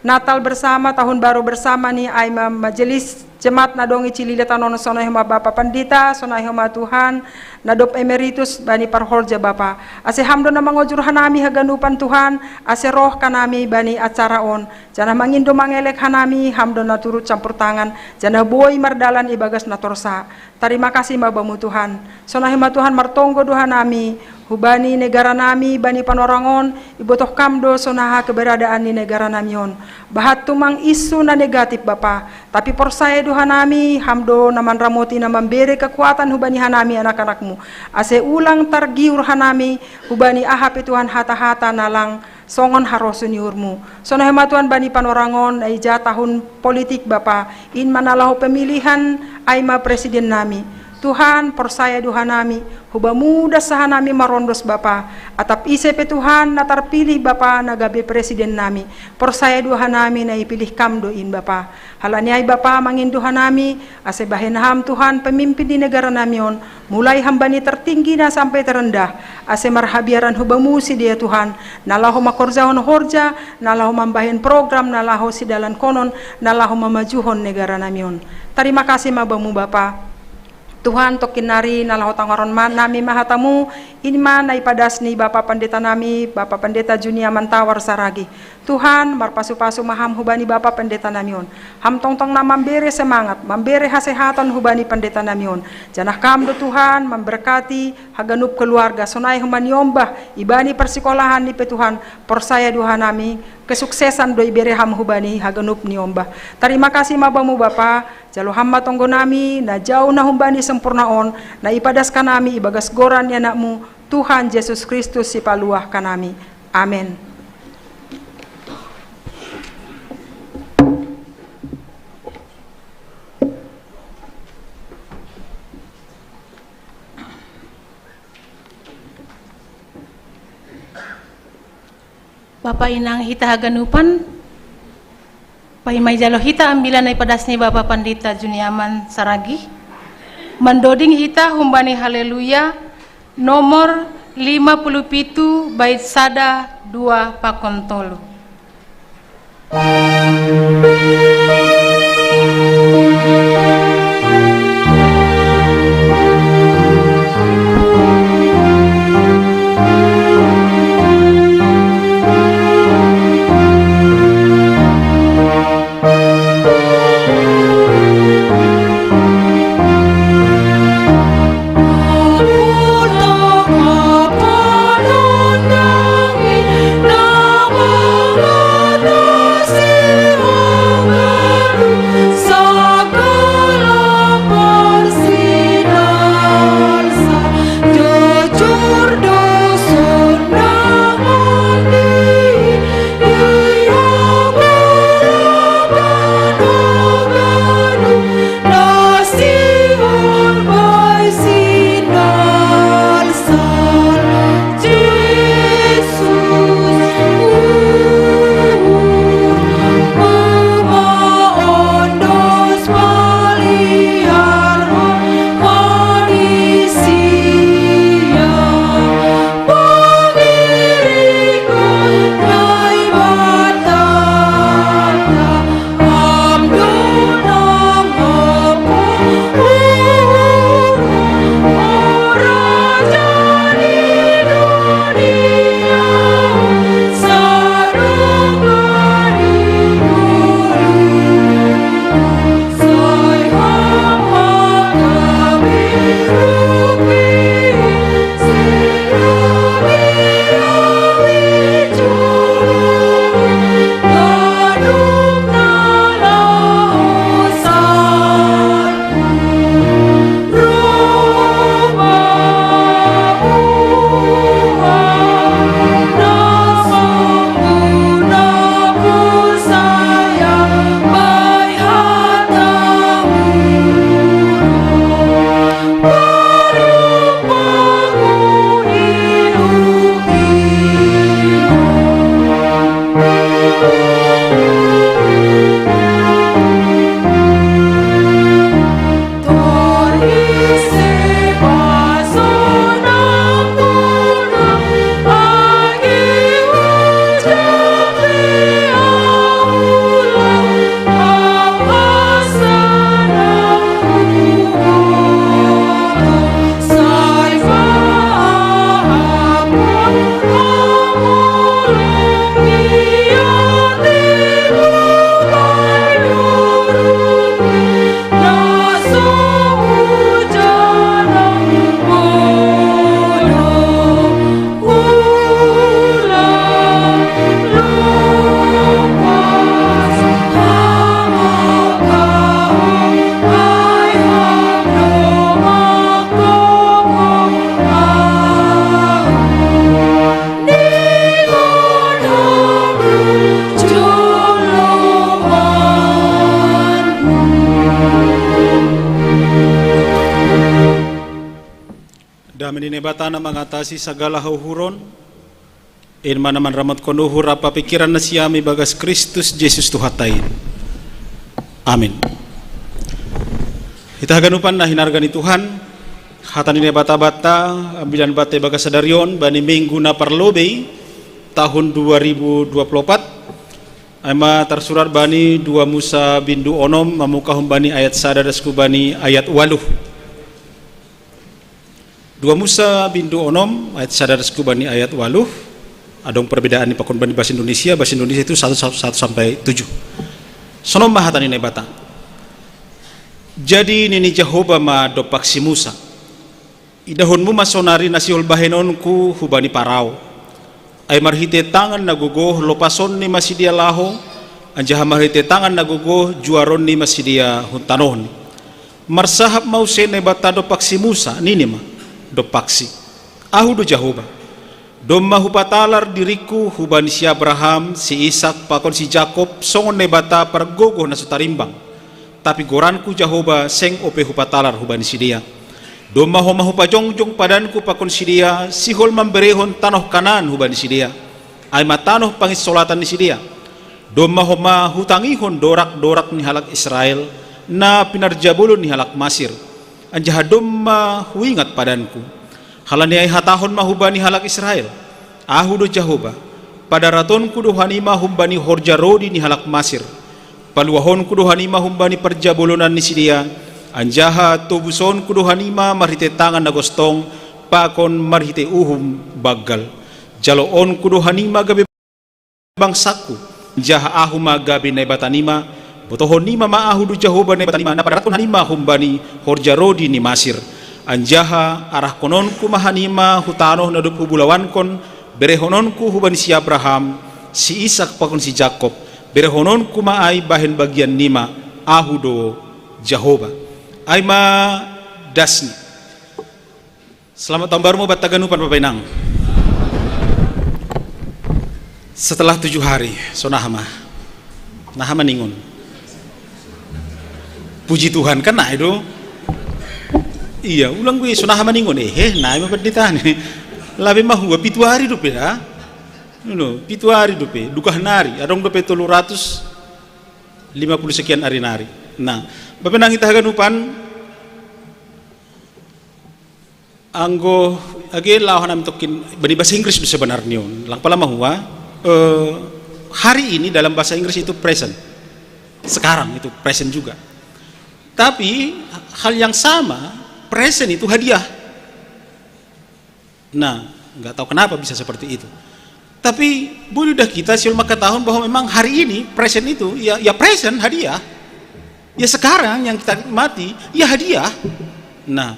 Natal bersama, tahun baru bersama ni ai ma majelis jemaat na dong i Cililitan on sonai homa Bapa Pandita, sonai homa Tuhan, na dob emeritus bani parhorja Bapa. Ase Ham do na mangojur hanami haganupan Tuhan, ase roh hanami bani acara on. Janah mangindo mangelek hanami, Ham do na turut campur tangan, janah boi mardalan ibagas na torsa. Tarima kasih ma Bamu Tuhan. Sonai homa Tuhan martonggo do hanami, hubani negara nami, bani panorangon, ibotoh Kam do sonaha keberadaan ni negara nami on. Bahat tumang isu na negatif Bapa, tapi porsaya do hanami, Ham do na manramoti na mambere kekuatan hubani hanami anak-anak-Mu. Ase ulang targiur hanami, hubani aha pe Tuhan hata-hata na lang songon harosuh ni uhur-Mu. Sonai homa Tuhan bani panorangon, na ija tahun politik Bapa, in ma na laho pemilihan, ai ma presiden nami. Tuhan, porsaya do hanami, hubamu das hanami marondos Bapa, atap ise pe Tuhan na tarpilih Bapa na gabe presiden nami, porsaya do hanami na ipilih Kam do in Bapa. Halani ai Bapa mangindo hanami, ase bahen Ham Tuhan pemimpin di negara nami on, mulai hambani tertinggi na sampai terendah, ase marhabiaran hubamu sidea Tuhan, na laho makorjahon horja, na laho mambahen program, na laho sidalankonon, na laho mamajuhon negara nami on. Tarima kasih ma Bamu Bapa. Tuhan, tongkin nari na laho tangaron ma nami ma hatamu, in ma na ipadas ni Bapa Pandeta nami, Bapa Pandeta Junia Mantawar Saragi. Tuhan, marpasu-pasu ma Ham hubani Bapa Pandeta nami on. Ham tongtong na mambere semangat, mambere hasehaton hubani Pandeta nami on. Janah Kam do Tuhan, mamberkati haganup keluarga, sonai homa niombah, ibani parsikolahan ni pe Tuhan, porsaya do hanami, kesuksesan do ibere Ham hubani haganup niombah. Tarima kasih ma Bamu Bapa, jalo Ham ma tonggo nami, na jauh na humbani sempurna on, na ipadas hanami ibagas goran ni Anak-Mu, Tuhan Jesus Kristus sipaluah hanami. Amen. Bapa inang hita haganupan, paima ijalo hita ambilan na ipadas ni Bapa Pandita Juniaman Saragi, mandoding hita humbani Haleluya nomor lima puluh pitu bait sada, dua pakon tolu. Di Naibata na mangatasi sagala hauhuron, in mana manramotkon uhur ampa pikiran nasiam ibagas Kristus Jesus Tuhanta in. Amin. Hita haganupan na hinarga ni Tuhan, hata ni Naibata banta, ambilan banta ibagas sadari on, bani minggu na parlobei, tahun dua ribu dua puluh opat, ai ma tarsurat bani dua Musa bindu onom, mamungkahon bani ayat sada das hubani ayat ualuh. Dua Musa bindu onom, ayat sada das hubani ayat ualuh. Adong perbedaan ni pakon bani bahasa Indonesia, bahasa Indonesia itu satu, satu, satu sampai tujuh. Sonon ma hata ni Naibata. Jadi nini Jahowa ma dompak si Musa: Idahonmu ma sonari na sihol bahenonku hubani Parao. Ai marhitei tangan na gogoh lopasonni ma sidea laho, anjaha marhitei tangan na gogoh juaronni ma sidea hun tanohni. Marsahap ma use Naibata dompak si Musa, nini ma dompaksi: Ahu do Jahowa. Domma hupatalar diringku hubani si Abraham, si Isak, pakon si Jakob, songon Naibata pargogoh na so tarimbang. Tapi goranku Jahowa seng ope hupatalar hubani sidea. Domma homa hupajongjong padanku pakon sidea, sihol mamberehon tanoh Kanaan hubani sidea, ai ma tanoh panginsolatan ni sidea. Domma homa hutangihon dorakdorak ni halak Israel, na pinarjabolon ni halak Masir, anjaha domma huingat padanku. Halani ai hatahon ma hubani halak Israel: Ahu do Jahowa. Padaratonku do hanima humbani horja rodi ni halak Masir. Paluahonku do hanima humbani parjabolonan ni sidea, anjaha tobusonku do hanima marhitei tangan na gostong, pakon marhitei uhum banggal. Jaloonku do hanima gabe bangsangku, anjaha Ahu ma gabe Naibatanima. Botohonnima ma Ahu do Jahowa Naibatanima, na padaratkon hanima humbani horja rodi ni Masir. Anjaha arahkononku ma hanima hu tanoh na dob hubulawankon, berehononku hubani si Abraham, si Isak pakon si Jakob. Berehononku ma ai bahen bagiannima. Ahu do Jahowa. Ai ma dasni. Selamat tahun baru ma banta haganupan, Bapa Inang. Setelah tujuh hari, so naha ma? Naha ma ningon? Puji Tuhan, kan nai do. Iya, ulang gue, so naha ma ningon? Eh, eh, nai ma pendeta ni. Labe mahua, pitu ari dope da. Ino, pitu ari dope, dukah nari, adong dope tolu ratus lima puluh sekian ari nari. Nah, Bapa Inang, hita haganupan, anggo age laho hanami tokkin, bani bahasa Inggris do sebenarnya on. Lang pala mahua, eh, hari ini dalam bahasa Inggris itu present. Sekarang itu present juga. Tapi hal yang sama, present itu hadiah. Nah, nggak tahu kenapa bisa seperti itu. Tapi boleh dah kita sihol mangkatahon bahwa memang hari ini present itu, ya, ya present, hadiah. Ya sekarang yang kita nikmati, ya hadiah. Nah,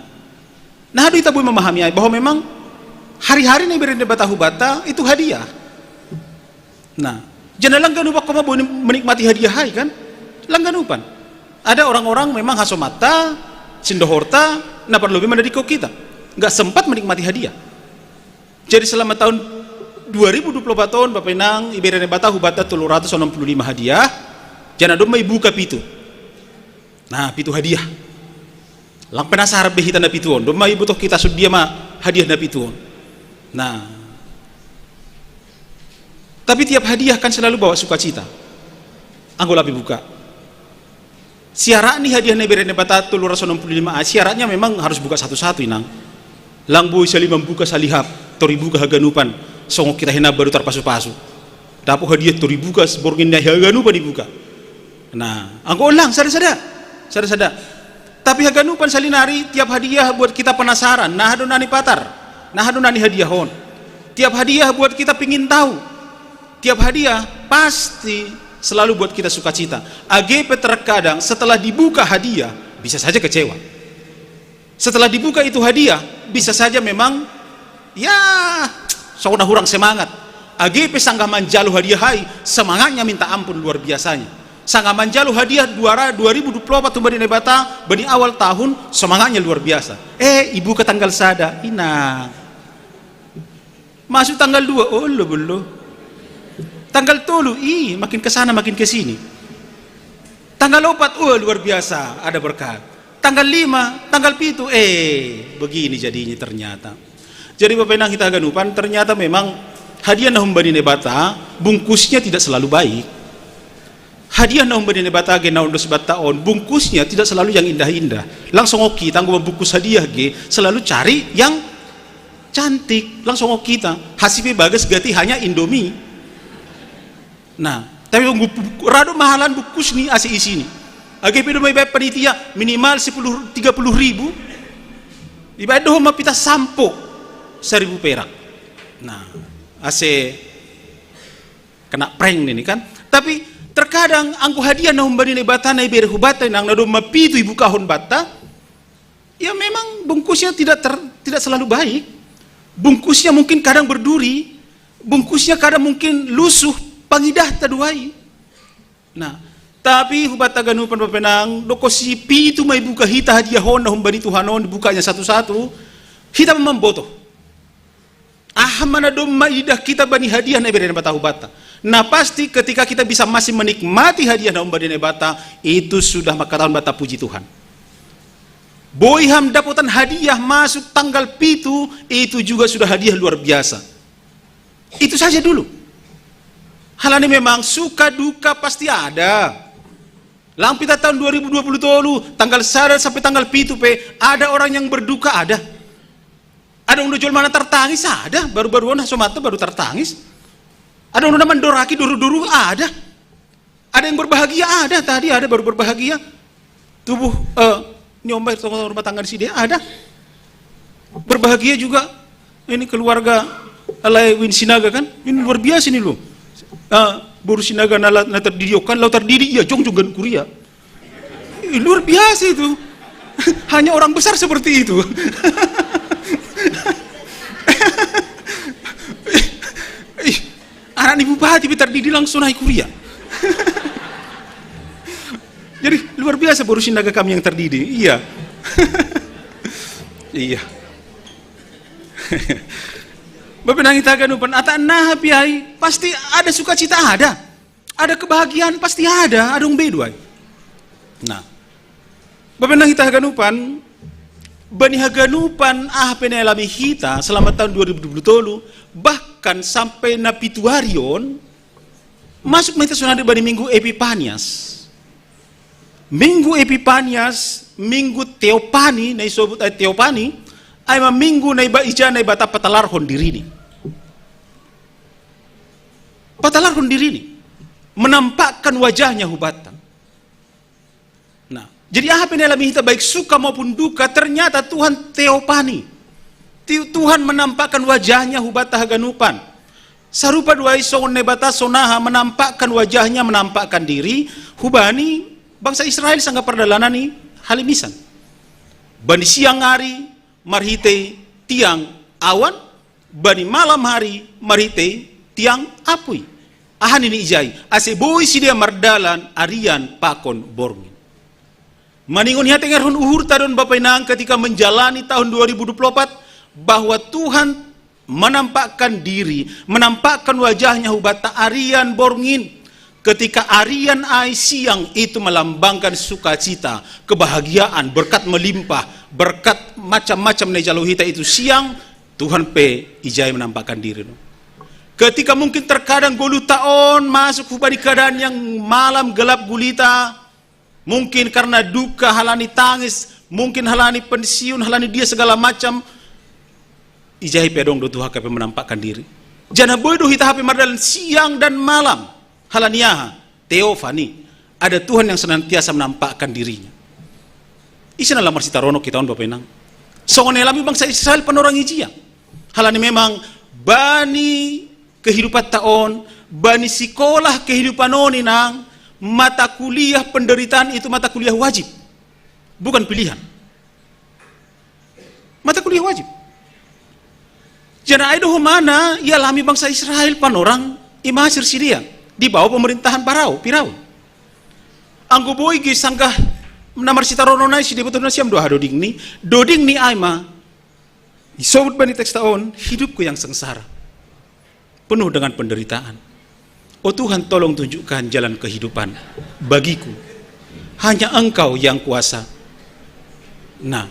nah, hita boi memahami ai bahwa memang hari-hari na ibere Naibata hu banta itu hadiah. Nah, jala lang ganup ho ma boi menikmati hadiah ai, kan? Lang ganupan. Ada orang-orang memang hasomanta, sindohorta, na parlobei mandadingkon hita, nggak sempat menikmati hadiah. Jadi selama tahun dua ribu dua puluh empat on, Bapa Inang, ibere Naibata hu banta tolu ratus onom puluh lima hadiah, jala domma ibuka pitu. Nah, pitu hadiah. Lang penasaran be hita na pitu on. Domma ibotoh hita songon dia ma hadiah na pitu on. Nah. Tapi tiap hadiah kan selalu bawa sukacita. Anggo lape buka. Syarat ni hadiah na ibere Naibata tolu ratus onom puluh lima ai, syaratnya memang harus buka satu-satu, Inang. Lang boi sali mambuka salihap, tor ibuka haganupan, songon hita hinambar do tarpasu-pasu. Dapot hadiah tor ibuka, borngin ni ai haganupan ibuka. Nah, anggo on lang, sada-sada. Sada-sada. Tapi haganupan sali nari, tiap hadiah buat kita penasaran. Naha do na nipatar. Naha do na nihadiahon. Tiap hadiah buat kita pingin tahu. Tiap hadiah pasti selalu buat kita sukacita. Age pe terkadang setelah dibuka hadiah, bisa saja kecewa. Setelah dibuka itu hadiah, bisa saja memang, ya, songon na hurang semangat. Age pe sanggah manjalo hadiah ai, semangatnya minta ampun luar biasanya. Sanggah manjalo hadiah dua ra-, dua ribu dua puluh opat tu bani Naibata, bani awal tahun, semangatnya luar biasa. Eh, ibuka tanggal sada, ina. Masuk tanggal dua, olo, bello. Tanggal tolu, ih, makin ke sana, makin ke sini. Tanggal opat, wah, luar biasa, ada berkat. Tanggal lima, tanggal pitu, eh, begini jadinya ternyata. Jadi bapenang hita haganupan, ternyata memang hadiah na humbani Naibata bungkusnya tidak selalu baik. Hadiah na humbani Naibata, hadiah na humbani Naibata on, bungkusnya tidak selalu yang indah-indah. Langsung oke, tanggung bungkus hadiah ge selalu cari yang cantik. Langsung oke, kita hasipe bagas gati hanya Indomie. Nah, tapi rado mahalan bungkus ni ase isi ni. Age pe do mai bae panitia minimal sepuluh, tiga puluh ribu. Ibae do homa pita sampo seribu perak. Nah, ase kena prank ini kan. Tapi terkadang anggo hadiah na humbani Naibata na ibere hubata nang na do mapitu ibukahon bata, ya memang bungkusnya tidak ter, tidak selalu baik. Bungkusnya mungkin kadang berduri, bungkusnya kadang mungkin lusuh, pangidah taduai. Nah, tapi hubata ganupan bapenang, dokosi pitu mai buka hita hadiah on na humbani Tuhan on, bukanya satu-satu, hita mamboto. Aha mana domma idah kita bani hadiah na ibere Naibata hubata. Nah, pasti ketika kita bisa masih menikmati hadiah na humbani Naibata, itu sudah maka tahun bata puji Tuhan. Boi ham dapotan hadiah masuk tanggal pitu, itu juga sudah hadiah luar biasa. Itu saja dulu. Halani memang suka duka pasti ada. Lang pita tahun dua ribu dua puluh tolu, tanggal sada sampai tanggal pitu pe, ada orang yang berduka, ada. Ada orang do jolma na tertangis, ada. Baru-baru on somata baru tertangis. Ada orang na mandoraki duru-duru, ada. Ada yang berbahagia, ada. Tadi ada baru berbahagia. Tubuh, eh, ni omba tonggo rumah tangga di sini ada. Berbahagia juga ini keluarga alai Win Sinaga kan. Ini luar biasa ini loh. Eh, boru Sinaga na, na terdidi kan, lau terdidi ia jongjong gan kuria. Ih, luar biasa itu. Hanya orang besar seperti itu. Ih, anak ni bupati pe terdidi langsung naik kuria. Jadi luar biasa boru Sinaga kami yang terdidi. Iya. Iya. Bapenang hita haganupan, ata naha pe ai pasti ada sukacita, ada. Ada kebahagiaan pasti ada, adong be do ai. Nah, bapenang hita haganupan, bani haganupan aha pe na ialami hita selama tahun dua ribu dua puluh tolu, bahkan sampai na pitu ari on, masuk ma hita sonari bani Minggu Epipanias. Minggu Epipanias, Minggu Teopani, na isobut ai Teopani, ai ma minggu na iba ija Naibata patalarhon dirini. Patalarhon dirini. Menampakkan wajahnya hubata. Nah, jadi aha pe na ialami hita baik suka maupun duka, ternyata Tuhan Teopani. Ti-, Tuhan menampakkan wajahnya hubata haganupan. Sarupa do ai songon Naibata sonaha menampakkan wajahnya, menampakkan diri, hubani bangsa Israel sanggar pardalanan ni halimisan. Bani siang ari marhitei tiang awan, bani malam ari marhitei tiang apui. Aha nini ijai, ase boi sidea mardalan arian pakon borngin. Maningon hita tengerhon uhurta do on bapenang ketika menjalani tahun dua ribu dua puluh empat, bahwa Tuhan menampakkan diri, menampakkan wajahnya hubata arian borngin. Ketika arian ai siang itu melambangkan sukacita, kebahagiaan, berkat melimpah, berkat macam-macam na ijalo hita itu siang, Tuhan pe ijai menampakkan diri. Ketika mungkin terkadang goluhta on masuk hubani keadaan yang malam gelap gulita, mungkin karena duka, halani tangis, mungkin halani pensiun, halani dia segala macam, ijai pe adong do Tuhan hape menampakkan diri. Janah boi do hita hape mardalan siang dan malam. Halani aha? Teofani. Ada Tuhan yang senantiasa menampakkan dirinya. Ise na lam marsitaronok hita on bapenang. Songon na ialami bangsa Israel panorang ijia. Halani memang bani kehidupanta on, bani sikolah kehidupan on inang, mata kuliah penderitaan itu mata kuliah wajib. Bukan pilihan. Mata kuliah wajib. Janah ai do homa na ialami bangsa Israel panorang i Masir sidea, di bawah pemerintahan Parao, Firaun. Anggo boi ge sanggah na marsitaronon ai sidea, boto nasiam do aha dodingni? Dodingni ai ma isobut bani teksta on, hidupku yang sengsara, penuh dengan penderitaan. Oh Tuhan, tolong tunjukkan jalan kehidupan bagiku. Hanya Engkau yang kuasa. Nah,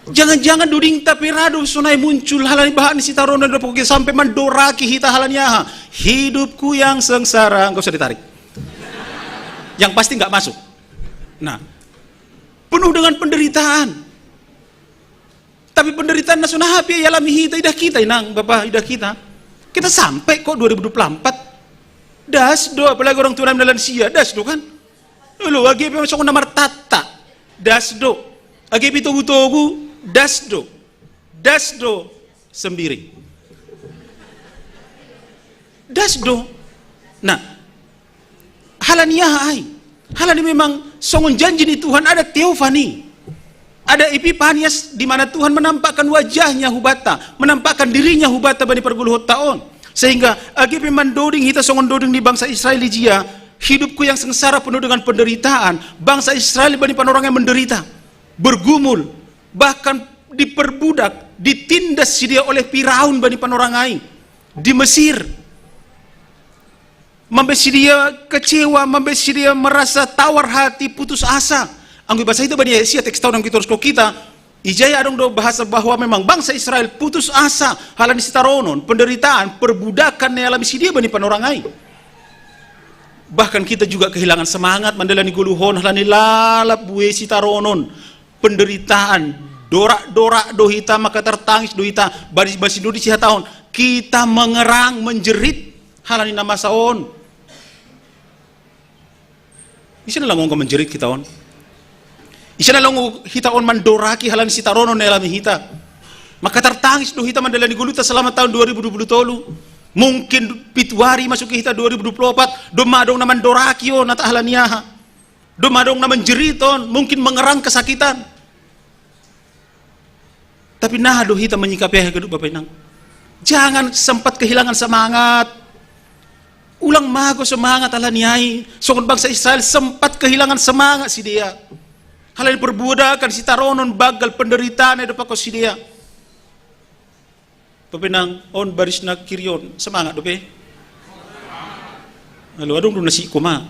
Jangan-jangan duding tapi rado sonai muncul halani bahan sitaronon, sampai mandoraki hita halani aha. Hidupku yang sengsara, nggak usah ditarik. Yang pasti nggak masuk. Nah, penuh dengan penderitaan. Tapi penderitaan na sonai pe ialami hita, idah kita, inang, bapa, idah kita. Kita sampai kok dua ribu dua puluh empat. Das do, apalagi orang tua na lansia, das do kan. Lo, age pe masuk na martatta. Das do. Age pe togu-togu, das do. Das do. Sendiri. Das do. Nah, halani aha ai? Halani memang songon janji ni Tuhan, ada teofani. Ada epipanias, di mana Tuhan menampakkan wajahnya hubata, menampakkan dirinya hubata bani pargoluhonta on. Sehingga age pe mandoding hita songon doding ni bangsa Israel, ijia, hidupku yang sengsara penuh dengan penderitaan. Bangsa Israel bani panorang yang menderita, bergumul, bahkan diperbudak, ditindas sidea oleh Firaun bani panorang ai di Mesir. Mambe sidea kecewa, mambe sidea merasa tawar hati, putus asa. Anggo ibasa hita bani ayat sia teks taon anggo itoruskon hita, ijai adong do bahasa bahwa memang bangsa Israel putus asa halani sitaronon, penderitaan, perbudakan na ialami sidea bani panorang ai. Bahkan kita juga kehilangan semangat mandalani goluhon halani lalap buei sitaronon, penderitaan, dorak-dorak do hita, maka tertangis do hita, bari basi do di sihatahon, kita mengerang, menjerit halani na masa on. Ise na laho angka menjerit hita on? Ise na laho hita on mandoraki halani sitaronon na ialami hita? Maka tertangis do hita mandalani goluhta selama tahun dua ribu dua puluh tolu. Mungkin pitu ari masuk ke hita dua ribu dua puluh empat, domma adong na mandoraki on, atau halani aha? Domma adong na menjerit on, mungkin mengerang kesakitan. Tapi naha do hita menyikapi haganup, Bapa Inang? Jangan sempat kehilangan semangat. Ulang mago semangat halani ai. Songon bangsa Israel sempat kehilangan semangat sidea. Halani perbudakan, sitaronon, banggal, penderitaan na idapothon sidea. Bapa Inang, on barisna kiri on, semangat dope? Halo, adong do na sikko ma.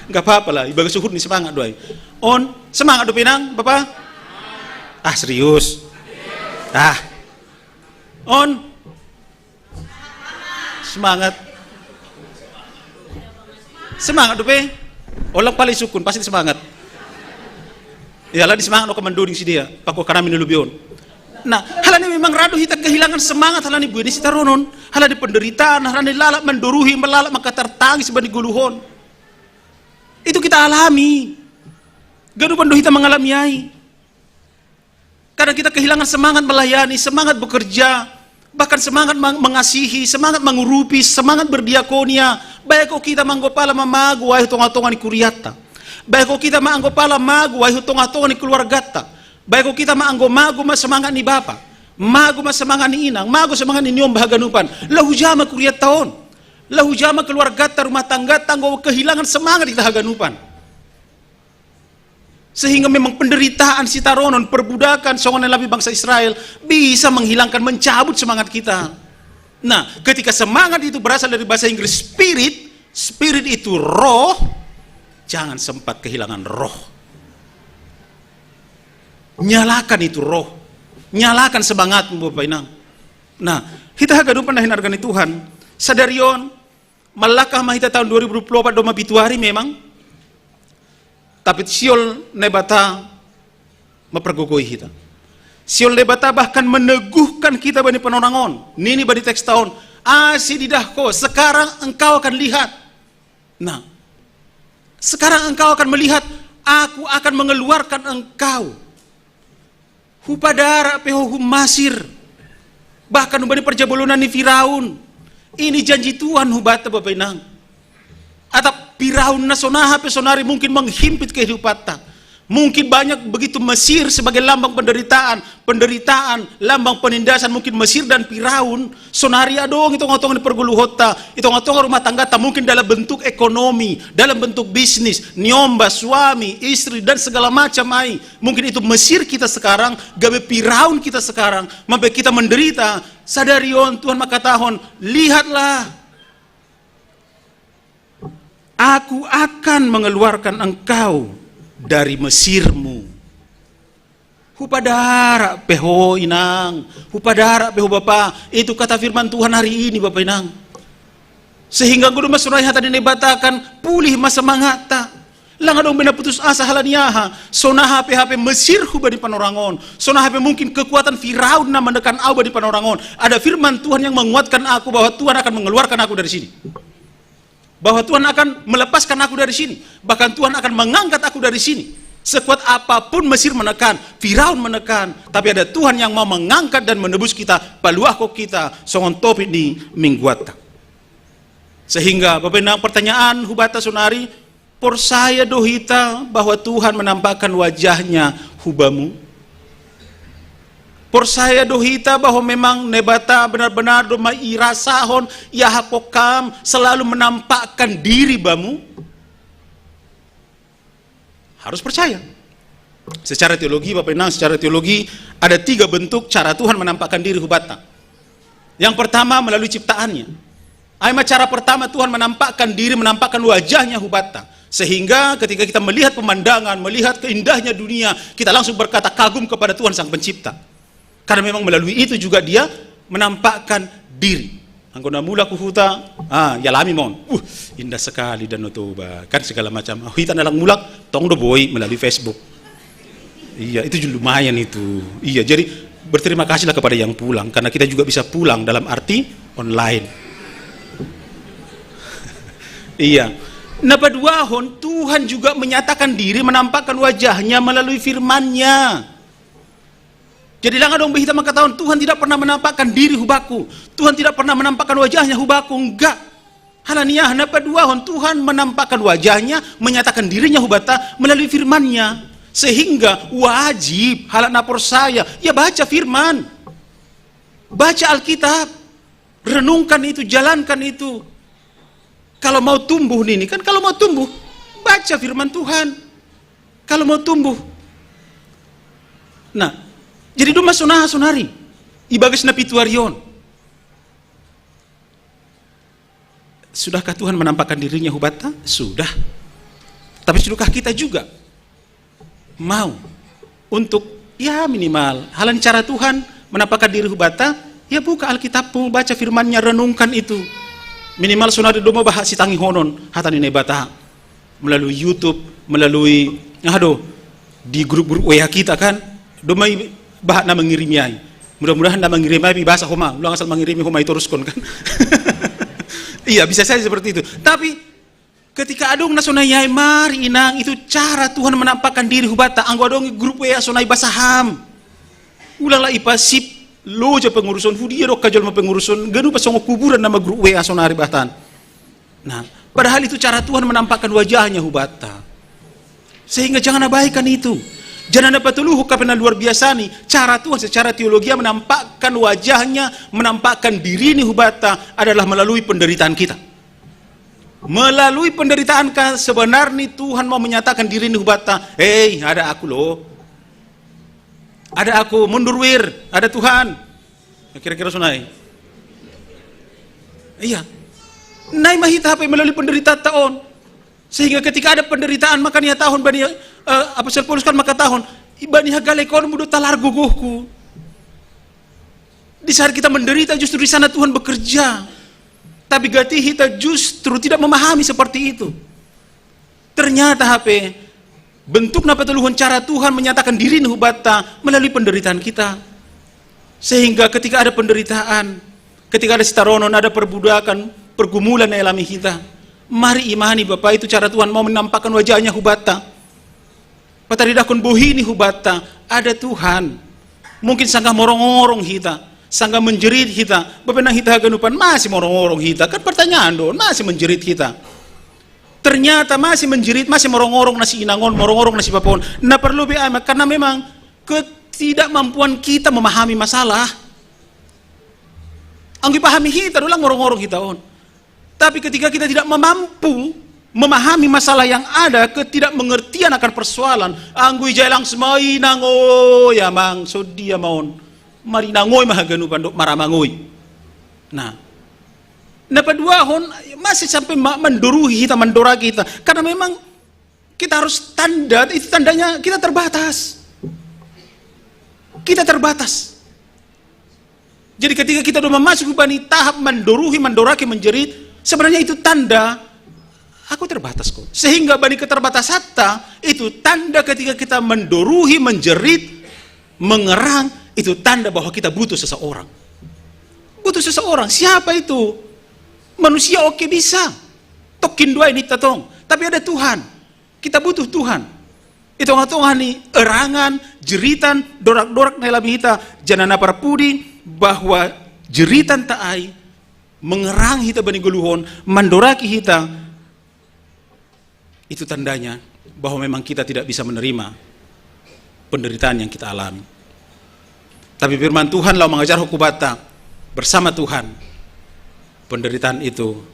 Nggak apa-apa lah, ibagas suhut ni semangat do ai. On, semangat dope Inang, Bapa? Ah, serius? Ah. On. Semangat. Semangat dope? Olang pala isungkun, pasti semangat. Ya, lah di semangat no komando ding sidea, pako kanami na lobi on. Nah, halani memang rado hita kehilangan semangat halani buei ni sitaronon, halani penderitaan, halani lalap mandoruhi, lalap mangkatar tangis bani goluhon. Itu kita alami. Ganupan do hita mangalami ai. Kadang kita kehilangan semangat melayani, semangat bekerja, bahkan semangat meng-, mengasihi, semangat mengurupi, semangat berdiakonia. Baik kok kita manggo pala mamago ai hu tonga-tonga ni kuriatta. Baik kok kita manggo pala mago ai hu tonga-tonga ni keluargatta. Baik kok kita manggo mago ma semangat ni bapa, mago ma semangat ni inang, mago semangat ni niomba haganupan. Laho jama kuriatta on. Laho jama keluargatta, rumah tanggatta, anggo kehilangan semangat hita haganupan. Sehingga memang penderitaan, sitaronon, perbudakan, songon na ialami bangsa Israel, bisa menghilangkan, mencabut semangat kita. Nah, ketika semangat itu berasal dari bahasa Inggris spirit, spirit itu roh, jangan sempat kehilangan roh. Nyalakan itu roh, nyalakan semangatmu, Bapa Inang. Nah, hita haganupan na hinarga ni Tuhan, sadari on, mallangka ma hita tahun dua ribu dua puluh empat domma pitu ari memang, tapi sihol Naibata mampargogoi hita. Sihol Naibata bahkan meneguhkan hita bani panorang on. Nini bani teksta on, "Asi didah ho, sekarang engkau akan lihat." Nah, sekarang engkau akan melihat, aku akan mengeluarkan engkau. Hupadarat pe ho hu Masir, bahkan humbani parjabolonan ni Firaun. Ini janji Tuhan hubanta, Bapa Inang. Atap Firaun na sonaha pe sonari mungkin menghimpit kehidupanta. Mungkin banyak begitu Mesir sebagai lambang penderitaan, penderitaan, lambang penindasan, mungkin Mesir dan Firaun sonari adong i tonga-tonga ni pargoluhonta, i tonga-tonga rumah tanggata, mungkin dalam bentuk ekonomi, dalam bentuk bisnis, niomba, suami, istri, dan segala macam ai. Mungkin itu Mesir kita sekarang, gabe Firaun kita sekarang, mambahen kita menderita. Sadari on Tuhan mangkatahon, "Lihatlah, Aku akan mengeluarkan engkau dari Mesirmu." Hupadara peho inang, hupadara peho bapa. Itu kata firman Tuhan hari ini bapa inang. Sehingga guru masonai hata dine batakan pulih masa mangata. Langa dong bena putus asa halaniaha. Sonaha pe hape Mesir huba di panorangon. Sonaha pe mungkin kekuatan Firaun na menekan au ba di panorangon. Ada firman Tuhan yang menguatkan aku bahwa Tuhan akan mengeluarkan aku dari sini. Bahwa Tuhan akan melepaskan aku dari sini. Bahkan Tuhan akan mengangkat aku dari sini. Sekuat apapun Mesir menekan, Firaun menekan, tapi ada Tuhan yang mau mengangkat dan menebus kita, paluahko kita songon topi ni mingguanta. Sehingga bebenang pertanyaan hubata sonari, porsaya do hita bahwa Tuhan menampakkan wajahnya hubamu? Porsaya do hita bahwa memang Naibata benar-benar do mairasahon, ia hakokam selalu menampakkan diri bamu? Harus percaya. Secara teologi, Bapak Inang, secara teologi ada tiga bentuk cara Tuhan menampakkan diri hubata. Yang pertama melalui ciptaannya. Aima cara pertama Tuhan menampakkan diri, menampakkan wajahnya hubata. Sehingga ketika kita melihat pemandangan, melihat keindahnya dunia, kita langsung berkata kagum kepada Tuhan Sang Pencipta. Karena memang melalui itu juga dia menampakkan diri. Anggo na mulak huta, ah, ya lami mon. Uh, indah sekali dan Toba. Kan segala macam. Oh, hita nalang mulak, tong do boi melalui Facebook. Iya, itu lumayan itu. Iya, jadi berterima kasihlah kepada yang pulang karena kita juga bisa pulang dalam arti online. Iya. Nah, paduahon Tuhan juga menyatakan diri, menampakkan wajahnya melalui firman-Nya. Jadi langa dong be hita mangkatahon Tuhan tidak pernah menampakkan diri hubaku. Tuhan tidak pernah menampakkan wajahnya hubaku. Enggak. Halaniah na paduahon Tuhan menampakkan wajahnya, menyatakan dirinya hubata melalui firman-Nya. Sehingga wajib halak na porsaya, ya baca firman. Baca Alkitab. Renungkan itu, jalankan itu. Kalau mau tumbuh ini kan, kalau mau tumbuh, baca firman Tuhan. Kalau mau tumbuh. Nah, jadi duma sonaha sonari. Ibagas na pituarion. Sudahkah Tuhan menampakkan dirinya hubata? Sudah. Tapi sudahkah kita juga mau untuk, ya minimal, halan cara Tuhan menampakkan diri hubata, ya buka Alkitabmu, baca firman-Nya, renungkan itu. Minimal sonari doma baha sitangihonon hata ni Naibata. Melalui YouTube, melalui, aduh, di grup-grup W A kita kan, doma baha na mengirimi ai. Mudah-mudahan na mengirimi ai pe ibasa homa, ulang asal mengirimi homa itoruskon kan. Iya, bisa saja seperti itu. Tapi ketika adong na sonai ai, mari inang, itu cara Tuhan menampakkan diri hubata. Anggo adong grup W A sonai, basaham. Ulala ipasip loja penguruson, hudia do kajol ma penguruson, ganup songon kuburan nama grup W A sonari bahatan. Nah, padahal itu cara Tuhan menampakkan wajahnya hubata. Sehingga jangan abaikan itu. Jangan apa tuluh, karena luar biasa nih. Cara Tuhan secara teologia menampakkan wajahnya, menampakkan diri ini hubata adalah melalui penderitaan kita. Melalui penderitaan kan sebenarnya Tuhan mau menyatakan diri ini hubata. Hei, ada aku loh. Ada aku, mundur wir, ada Tuhan. Kira-kira sonai. Iya. Nai ma hita hape melalui penderitaan taon. Sehingga ketika ada penderitaan, maka niatahon bani, eh, Apostel Paulus kan mangkatahon, bani hagalekonmu do talar gogohku. Di saat kita menderita justru di sana Tuhan bekerja. Tapi gati hita justru tidak memahami seperti itu. Ternyata hape bentuk na patoluhon cara Tuhan menyatakan diri ni hubata melalui penderitaan kita. Sehingga ketika ada penderitaan, ketika ada sitaronon, ada perbudakan, pergumulan na ialami hita, mari imani Bapa, itu cara Tuhan mau menampakkan wajahnya hubata. Pataridahkon bohi ni hubata, ada Tuhan. Mungkin sanggah morong-orong hita, sanggah menjerit hita, bebenang hita haganupan masih morong-orong hita. Kan pertanyaan do, masih menjerit hita. Ternyata masih menjerit, masih morong-orong na si inangon, morong-orong na si bapaon. Na perlu be ama, karena memang ketidakmampuan kita memahami masalah. Anggi pahami hita, dolang morong-orong hita on. Tapi ketika kita tidak mampu memahami masalah yang ada, ketidakmengertian akan persoalan, anggo ijai langsung mai nangoi amang, so dia maon. Mari nangoi mahaganupan dok maramangoi. Nah, na paduahon masih sampai mandoruhi kita, mandoraki kita. Karena memang kita harus tanda, itu tandanya kita terbatas. Kita terbatas. Jadi ketika kita sudah memasuki bani tahap mendoruhi, mendoraki, menjerit, sebenarnya itu tanda aku terbatas kok. Sehingga bani keterbatasan ta itu tanda ketika kita mendoruhi, menjerit, mengerang, itu tanda bahwa kita butuh seseorang. Butuh seseorang. Siapa itu? Manusia oke bisa. Tokin dua ini tatong. Tapi ada Tuhan. Kita butuh Tuhan. Itu tongah-tongah ni erangan, jeritan, dorak-dorak na lami hita, janana parpudi, bahwa jeritan ta ai, mengerang hita bani goluhon, mandoraki hita, itu tandanya bahwa memang kita tidak bisa menerima penderitaan yang kita alami. Tapi firman Tuhan lalu mengajar hukum bata, bersama Tuhan, penderitaan itu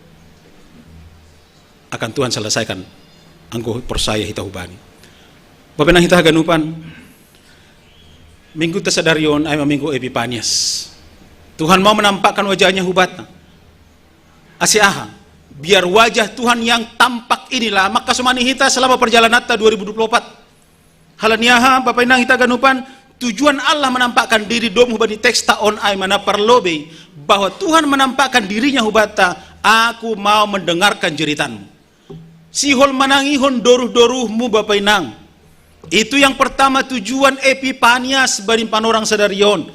akan Tuhan selesaikan. Anggo percaya hita hubani. Bapak nang hita haganupan, minggu ta sadari on ai ma minggu Epipanias. Tuhan mau menampakkan wajahnya hubata. Ase aha? Biar wajah Tuhan yang tampak inilah maka somani hita selama perjalanan ta dua ribu dua puluh empat. Halani aha, Bapak Inang hita ganupan, tujuan Allah menampakkan diri domu hubani teks ta on ai ma na parlobei, bahwa Tuhan menampakkan dirinya hubata, aku mau mendengarkan jeritanmu. Sihol manangihon doruh-doruhmu Bapak Inang. Itu yang pertama tujuan Epipanias bani panorang sadari on.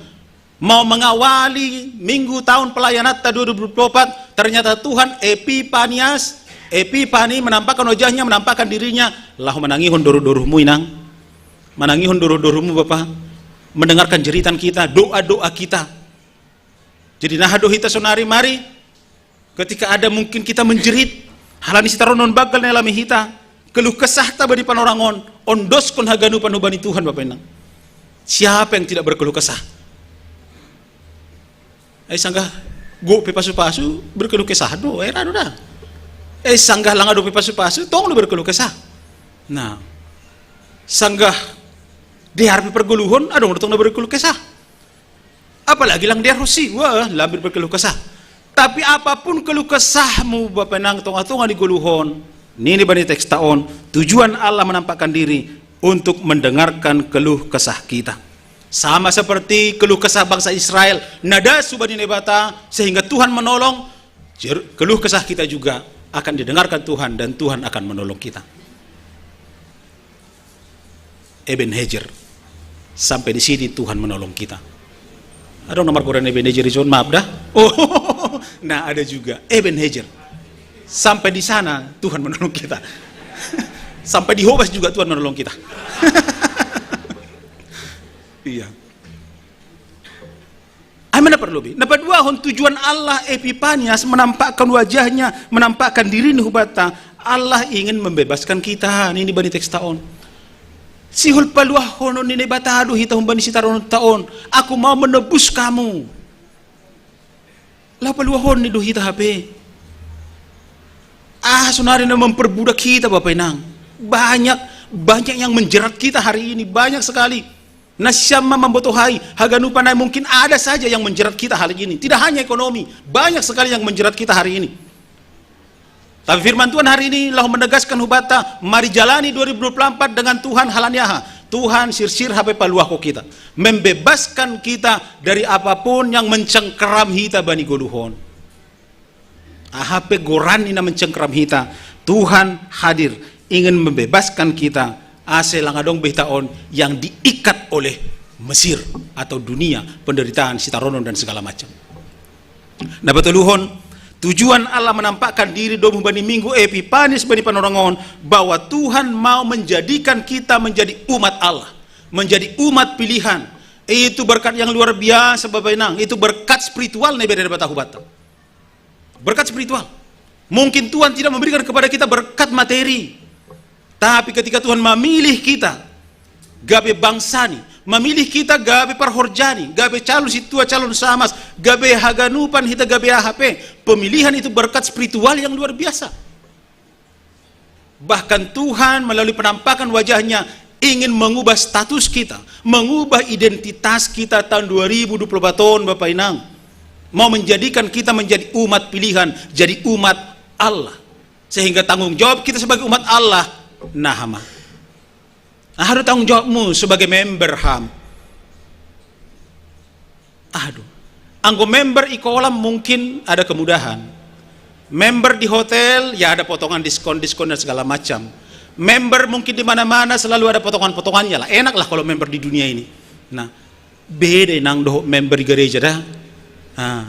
Mau mengawali minggu tahun pelayanan ta dua ribu dua puluh empat, ternyata Tuhan Epipanias, Epipani menampakkan wajahnya, menampakkan dirinya, laho manangihon doruh-doruhmu Inang. Manangihon doruh-doruhmu Bapak. Mendengarkan jeritan kita, doa-doa kita. Jadi naha do hita sonari mari, ketika ada mungkin kita menjerit, halani sitaronon bagal na lami hita, keluh kesah ta bani panorang on, ondoskon haganupan hubani Tuhan Bapak Inang. Siapa yang tidak berkeluh kesah? Eh sanggah go pe pasu-pasu berkeluh kesah do, era do da. Eh sanggah langa do pe pasu-pasu, tong do berkeluh kesah. Nah, sanggah dear pe pergoluhon, adong do tong na berkeluh kesah. Apalagi lang dear hosi, wah, lambir berkeluh kesah. Tapi apapun keluh kesahmu Bapak Inang tongah-tongah ni goluhon, nini bani teks ta on, tujuan Allah menampakkan diri untuk mendengarkan keluh kesah kita. Sama seperti keluh kesah bangsa Israel, na das hubani Naibata, sehingga Tuhan menolong, jer- keluh kesah kita juga akan didengarkan Tuhan dan Tuhan akan menolong kita. Eben Heger. Sampai di sini Tuhan menolong kita. Adong na margoran Eben Heger ison, maaf dah. Oh, nah ada juga Eben Heger. Sampai di sana Tuhan menolong kita. Sampai di Hobas juga Tuhan menolong kita. Iya. Ai ma na parlobei. Na paduahon tujuan Allah Epipanias menampakkan wajahnya, menampakkan diri ni hubata. Allah ingin membebaskan kita, nini bani teks ta on. Sihol paluahon ni Naibata do hita humbani sitaronon ta on. Aku mau menebus kamu. Laho paluahon ni do hita hape. Ah, sonari na memperbudak hita Bapak Inang. Banyak, banyak yang menjerat kita hari ini, banyak sekali. Nasiam ma mambotohai, haganupan ai mungkin ada saja yang menjerat kita hari ini. Tidak hanya ekonomi, banyak sekali yang menjerat kita hari ini. Tapi firman Tuhan hari ini laho menegaskan hubata, mari jalani dua ribu dua puluh empat dengan Tuhan halani aha. Tuhan sirsir hape paluahon kita. Membebaskan kita dari apapun yang mencengkeram hita bani goluhon. Aha pe goran ni na mencengkeram hita, Tuhan hadir ingin membebaskan kita, ase lang adong be hita on yang diikat oleh Mesir atau dunia, penderitaan, sitaronon dan segala macam. Na patoluhon, tujuan Allah menampakkan diri domu bani minggu Epipanias bani panorang on, bahwa Tuhan mau menjadikan kita menjadi umat Allah, menjadi umat pilihan. Itu berkat yang luar biasa Bapak Inang, itu berkat spiritual na ibere Naibata hubata. Berkat spiritual. Mungkin Tuhan tidak memberikan kepada kita berkat materi. Tapi ketika Tuhan memilih kita gabe bangsani, memilih kita gabe parhorjani, gabe calon sintua, calon samas, gabe haganupan hita gabe aha pe, pemilihan itu berkat spiritual yang luar biasa. Bahkan Tuhan melalui penampakan wajahnya ingin mengubah status kita, mengubah identitas kita tahun dua ribu dua puluh empat on Bapak Inang. Mau menjadikan kita menjadi umat pilihan, jadi umat Allah. Sehingga tanggung jawab kita sebagai umat Allah, nah ma. Aha do tanggung jawabmu sebagai member ham? Aduh. Anggo member i kolam mungkin ada kemudahan. Member di hotel, ya ada potongan diskon-diskon dan segala macam. Member mungkin di mana-mana selalu ada potongan-potongannya lah. Enak lah kalau member di dunia ini. Nah, beda nang dohot member di gereja dah. Nah,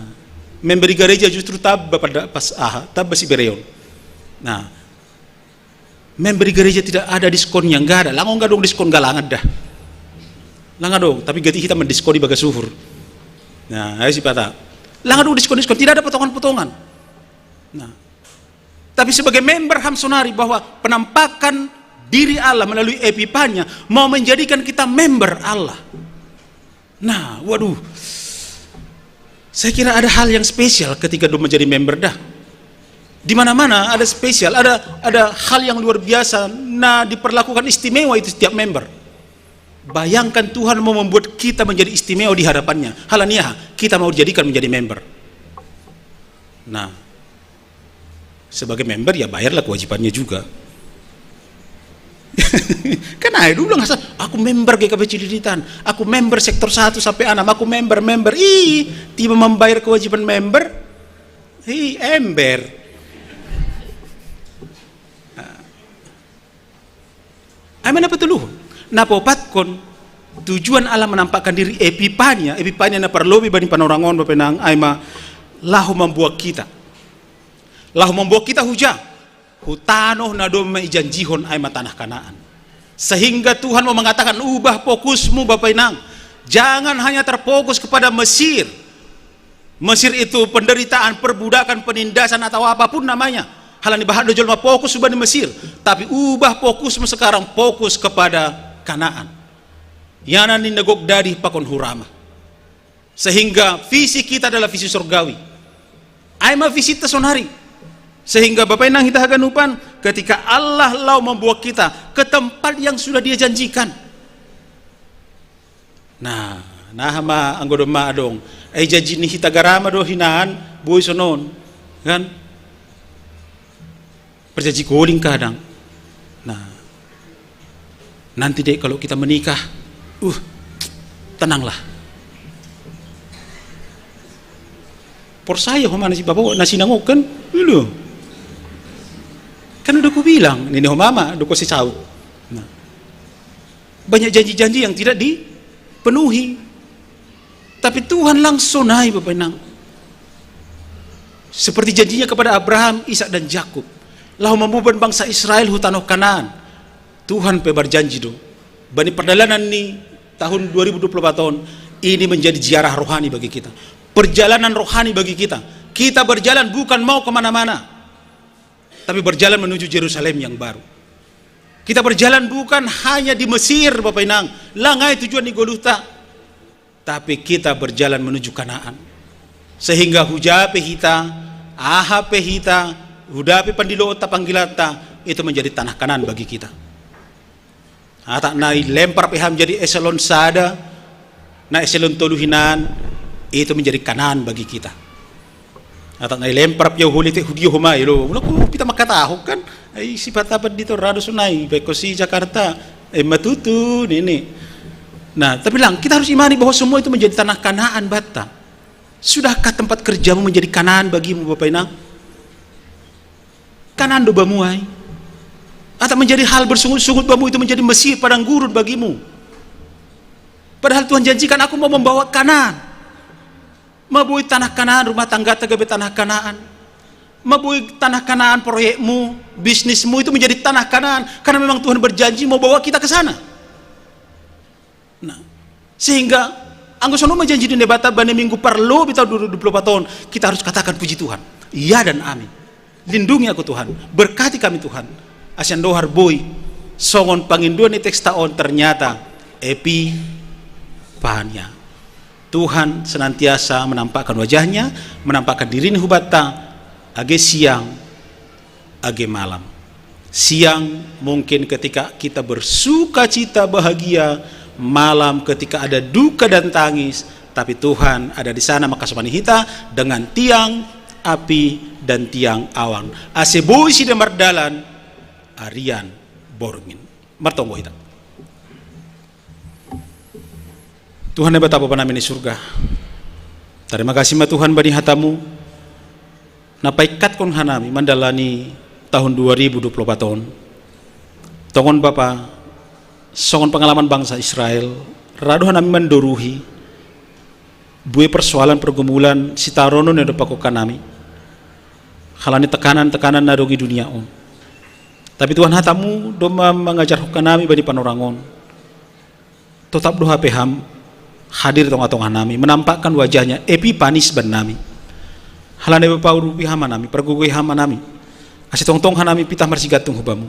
member di gereja justru tabba pada pas aha, tabba si bereon. Nah, member di gereja tidak ada diskonnya, nggak ada. Lango nggak dong diskon galangan dah. Lango dong, tapi gati kita mendiskon di bagas uhur. Nah, ayo si patah. Lango dong diskon-diskon, tidak ada potongan-potongan. Nah, tapi sebagai member ham sonari bahwa penampakan diri Allah melalui Epipania mau menjadikan kita member Allah. Nah, waduh. Saya kira ada hal yang spesial ketika dong menjadi member dah. Di mana-mana ada spesial, ada ada hal yang luar biasa. Nah, diperlakukan istimewa itu setiap member. Bayangkan Tuhan mau membuat kita menjadi istimewa di hadapannya. Halaniah, kita mau dijadikan menjadi member. Nah, sebagai member ya bayarlah kewajibannya juga. Kan ayo dulu nggak, aku member G K P Cililitan, aku member sektor satu sampai enam, aku member, member. Ih, tiba membayar kewajiban member, ih, ember. Nah, amin apa tuh lu? Napopatkon tujuan Allah menampakkan diri Epipania, Epipania na parlobi bani panorangon bapenang aima laho membuat kita. Laho membuat kita huja. Hutanoh na doma ijanjihon aima tanah Kanaan. Sehingga Tuhan mau mengatakan, ubah fokusmu Bapak Inang. Jangan hanya terfokus kepada Mesir. Mesir itu penderitaan, perbudakan, penindasan atau apapun namanya. Halani bahat do jolma fokus ubah di Mesir. Tapi ubah fokusmu sekarang, fokus kepada Kanaan. Yana ninna gok dadi pakon hurama. Sehingga visi kita adalah visi surgawi. Aima visi ta sonari. Sehingga Bapak Inang kita haganupan, ketika Allah lau membuat kita ke tempat yang sudah Dia janjikan. Nah, nah ma anggo doma adong. Ai janji ni hita garama do hinan, boi sonon. Kan? Perjanji koling kadang. Nah, nanti deh kalau kita menikah, uh, tenanglah. Porsaya ho ma na si bapak, na sinangok kan? Dulu. Kan udah ku bilang, ini ho mama, udah ku si saut. Nah, banyak janji-janji yang tidak dipenuhi. Tapi Tuhan langsung naik, Bapak Inang. Seperti janjinya kepada Abraham, Ishak dan Yakub. Laho mamuban bangsa Israel hu tanoh Kanaan. Tuhan pe berjanji do. Bani pardalanan ni tahun dua ribu dua puluh empat on, ini menjadi ziarah rohani bagi kita. Perjalanan rohani bagi kita. Kita berjalan bukan mau kemana-mana, tapi berjalan menuju Yerusalem yang baru. Kita berjalan bukan hanya di Mesir, Bapak Inang. Langai tujuan di Goluhta. Tapi kita berjalan menuju Kanaan. Sehingga huja pe hita, aha pe hita, huda pe pandiloonta, panggilatta, itu menjadi tanah Kanaan bagi kita. Atak nai lempar pe ham jadi eselon sada, na eselon tolu hinan, itu menjadi Kanaan bagi kita. Atak nai lempar pe holi te hudia ho ma i lo. Ulah ku pita makatahuk kan. Ai sifat apa di to rado sonai, baik ko si Jakarta, eh, matutu, ini. Nah, tapi lang, kita harus imani bahwa semua itu menjadi tanah Kanaan bata. Sudahkah tempat kerjamu menjadi Kanaan bagimu, Bapak Inang? Kanaan do bamu ai. Atau menjadi hal bersungut-sungut bamu itu menjadi Mesir padang gurun bagimu. Padahal Tuhan janjikan, aku mau membawa Kanaan. Maboi tanah Kanaan, rumah tangga ta gabe tanah Kanaan. Maboi tanah Kanaan, proyekmu, bisnismu itu menjadi tanah Kanaan. Karena memang Tuhan berjanji mau bawa kita ke sana. Nah, sehingga anggo sono ma janji ni Debata bani minggu parlobi tahun dua ribu dua puluh empat on, kita harus katakan puji Tuhan. Ya dan amin. Lindungi aku Tuhan, berkati kami Tuhan. Asian dohar boi, songon panginduan ni teksta on ternyata Epipania. Tuhan senantiasa menampakkan wajahnya, menampakkan dirinya hubatta, age siang, age malam. Siang mungkin ketika kita bersuka cita bahagia, malam ketika ada duka dan tangis, tapi Tuhan ada di sana mangkasomani hita dengan tiang api dan tiang awang. Ase boi sida mardalan, arian borngin. Martonggo hita. Tuhan Debata Bapa nami ni surga, Tarima kasih ma Tuhan bani hatamu, na paingkatkon hanami mandalani tahun dua ribu dua puluh opat on. Tongon Bapa, songon pangalaman bangsa Israel, ra do hanami mandoruhi, buei persoalan pergumulan sitaronon na dompakkon hanami. Halani tekanan-tekanan na adong i dunia on. Tapi Tuhan, hatamu domma mangajarhon hanami bani panorang on. Totap do hape ham hadir di tonga-tonga nami, menampakkan wajahnya, Epipanis bannami. Halani Bapa, urupi ham hanami, pargogoi ham hanami. Ase tongtong hanami pitah marsigantung hu Bamu.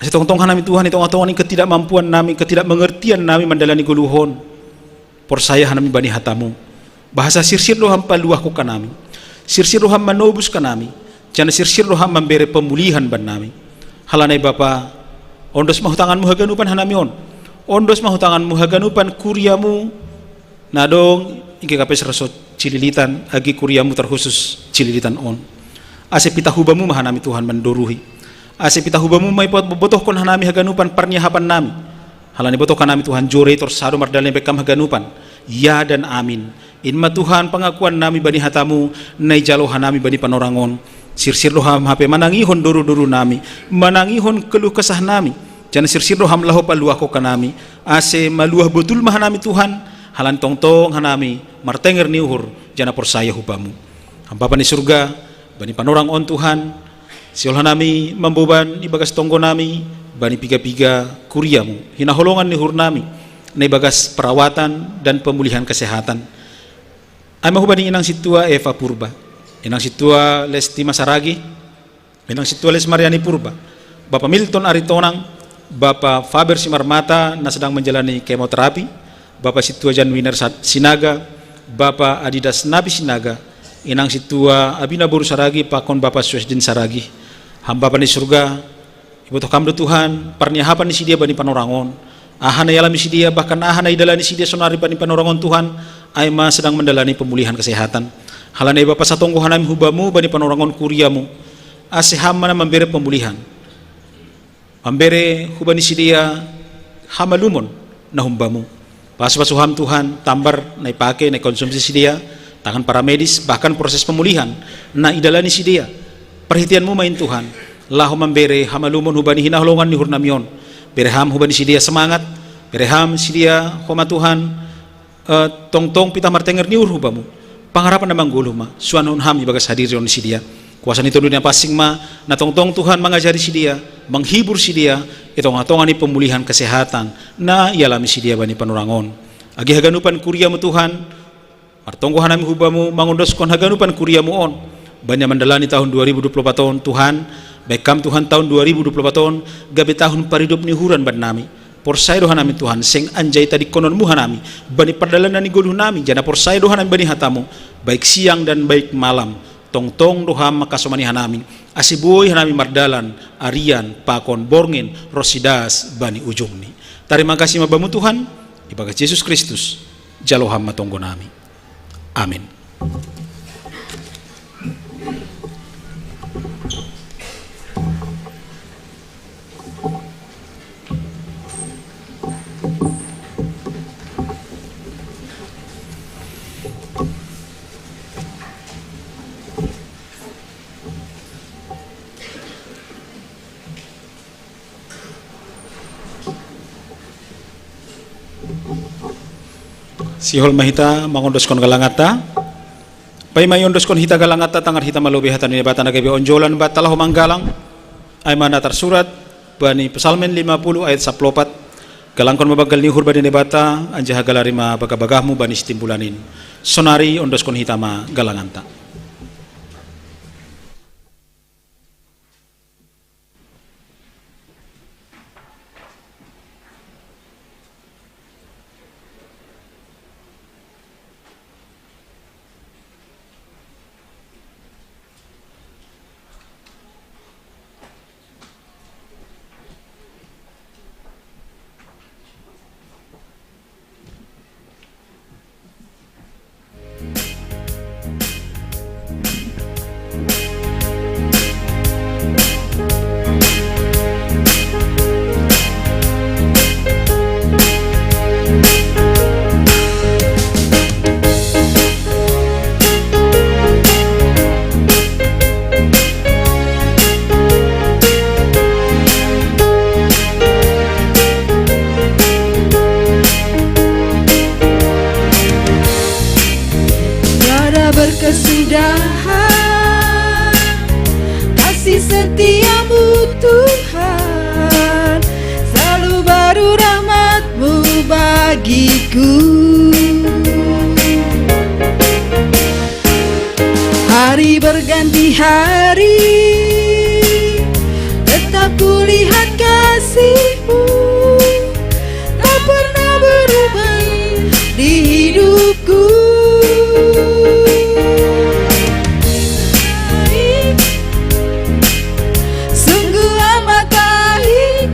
Ase tongtong hanami Tuhan di tonga-tonga ni ketidakmampuan nami, ketidakmengertian nami mandalani goluh on. Porsaya hanami bani hatamu. Bahasa sirsir do ham paluahkon hanami. Sirsir do ham manobus hanami. Janah sirsir do ham mambere pemulihan bannami. Halani Bapa, ondos ma hu tanganmu haganupan hanami on. Ondos ma hu tanganmu haganupan kuriamu, na adong ingke kapes raso Cililitan, agi kuriamu terkhusus Cililitan on. Ase pitah hu Bamu ma hanami Tuhan mandoruhi. Ase pitah hu Bamu ma ibotohkon hanami haganupan parniahapan nami. Halani botohkon nami Tuhan jore torsado mardalani bahen ham haganupan. Ya dan amin. In ma Tuhan pangakuan nami bani hatamu, na ijalo hanami bani panorang on. Sirsir do ham hape manangihon doru-doru nami, manangihon keluh kesah nami. Janah sirsir do ham laho paluahkon hanami. Ase maluah botul ma hanami Tuhan, halani tongtong hanami martenger ni uhur, janah porsaya hu Bamu. Ham Bapa ni surga, bani panorang on Tuhan, sihol hanami mamboban ibagas tonggo nami bani piga-piga kuriamu, hinaholongan ni uhur nami, na ibagas perawatan dan pemulihan kesehatan. Ai ma hubani inang sintua Eva Purba, inang sintua Lestima Saragi, inang sintua Les Mariani Purba, Bapa Milton Aritonang, Bapa Faber Simarmata na sedang menjalani kemoterapi, Bapa sintua Jan Winer Sat-, Sinaga, Bapa Adidas Napi Sinaga, inang sintua Abina boru Saragi, pakon Bapa Suesdin Saragi. Ham Bapa ni surga, ibotoh kam do Tuhan parniahapan ni sidea bani panorang on. Aha na ialami sidea, bahkan aha na idalani sidea sonari bani panorang on Tuhan, ai ma sedang mendalani pemulihan kesehatan. Halani Bapa, satonggo hanami hu Bamu bani panorang on kuriamu. Ase ham ma na mambere pemulihan. Mambere hubani sidea hamalumon na humbamu. Pasupasu ham Tuhan, tambar na ipake, na ikonsumsi sidea, tangan paramedis, bahkan proses pemulihan na idalani sidea. Parhiteanmu ma in Tuhan, laho mambere hamalumon hubani hinaholongan ni uhurnami on. Bere ham hubani sidea semangat, bere ham sidea homa Tuhan, eh, tongtong pitah martenger ni uhur hu Bamu. Pangarapan na manggoluh ma, suanhon ham ibagas hadirion ni sidea. Kuasa ni Tondi Napansing ma, na tongtong Tuhan mangajari sidea, manghibur sidea, i tonga-tonga ni pemulihan kesehatan, na ialami sidea bani panorang on. Agi haganupan kuriamu Tuhan, martonggo hanami hu Bamu mangondoskon haganupan kuriamu on. Bani na mandalani tahun dua ribu dua puluh opat on Tuhan, bahen kam Tuhan tahun dua ribu dua puluh opat on, gabe tahun paridop ni uhuran bannami. Porsaya do hanami Tuhan, seng anjai tadingkononmu hanami, bani pardalanan ni goluh nami, janah porsaya do hanami bani hatamu, baik siang dan baik malam, tongtong do ham mangkasomani hanami, ase boi hanami mardalan, arian, pakon, borngin, ronsi das, bani ujungni. Tarima kasih ma Bamu Tuhan, ibagas Jesus Kristus, jalo ham ma tonggo nami. Amin. Sihol ma hita mangondoskon galanganta. Paima iondoskon hita galanganta, tangar hita ma lobei hata ni Debata na gabe onjolan banta laho manggalang. Ai ma na tarsurat bani Psalmen lima puluh ayat sampulu opat: Galangkon ma banggal ni uhur bani Debata, anjaha galari ma bagah-bagahmu bani sitimbulan in. Sonari ondoskon hita ma galanganta. Kasih setiamu Tuhan, selalu baru rahmatmu bagiku. Hari berganti hari, tetap kulihat kasihmu, tak pernah berubah di hidupku. Sungguh amat baik,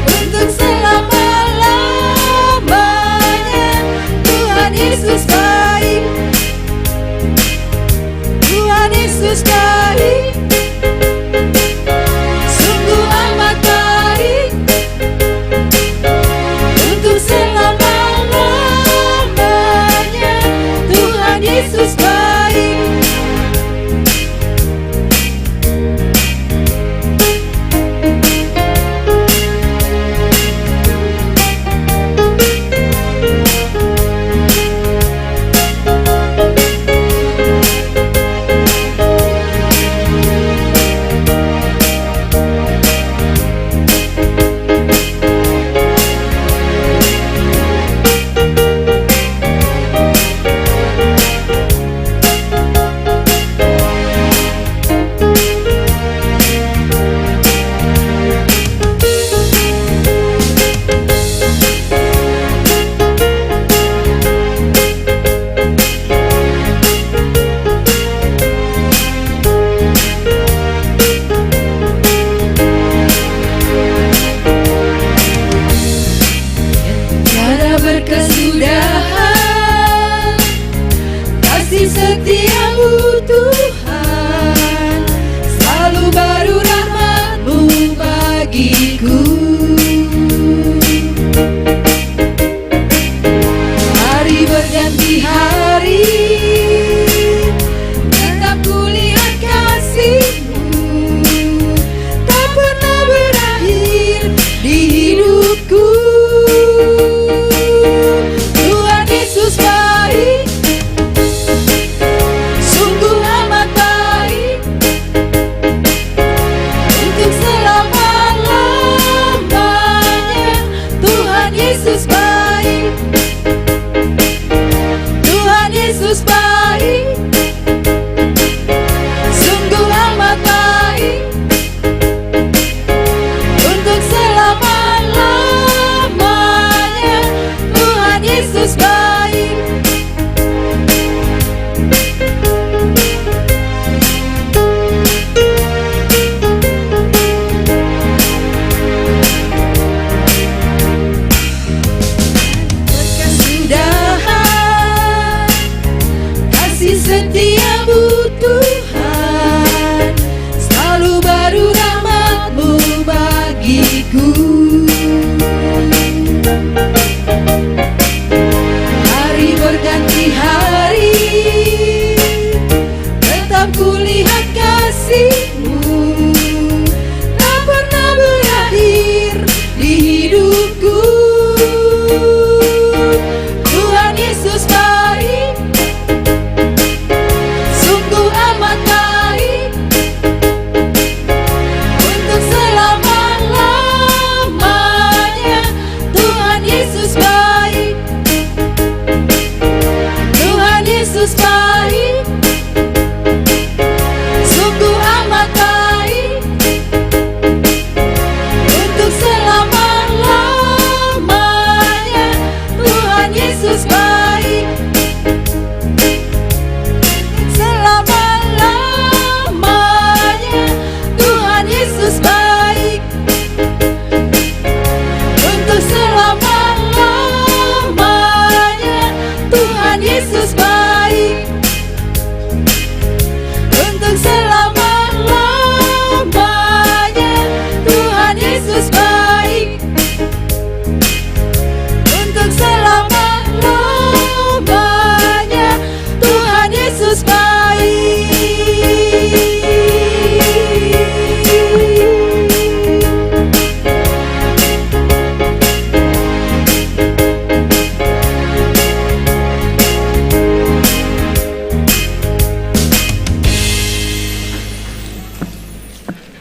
untuk selama-lamanya. Tuhan Yesus baik, Tuhan Yesus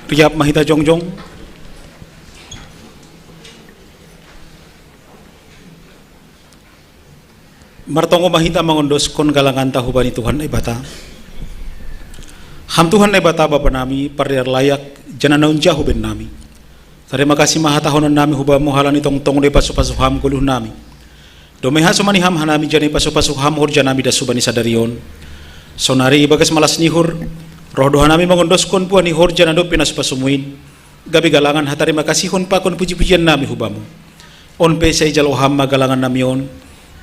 Riap ma hita jongjong. Martonggo ma hita mangondoskon galanganta hubani Tuhan Naibata. Ham Tuhan Naibata Bapa nami, pardear layak, janah na hunjah huben nami. Tarima kasih ma hatahonon nami hubamu halani tongtong do ipasu-pasu ham goluh nami. Domai hasomani ham hanami janah ipasu-pasu ham horja nami das hubani sadari on. Sonari ibagas malas ni uhur, roh do hanami mangondoskon buah ni horja na dob pinasu-pasumu in, gabe galangan hatarima kasihon pakon puji-pujian nami hubamu. On pe sai jalo ham ma galangan nami on,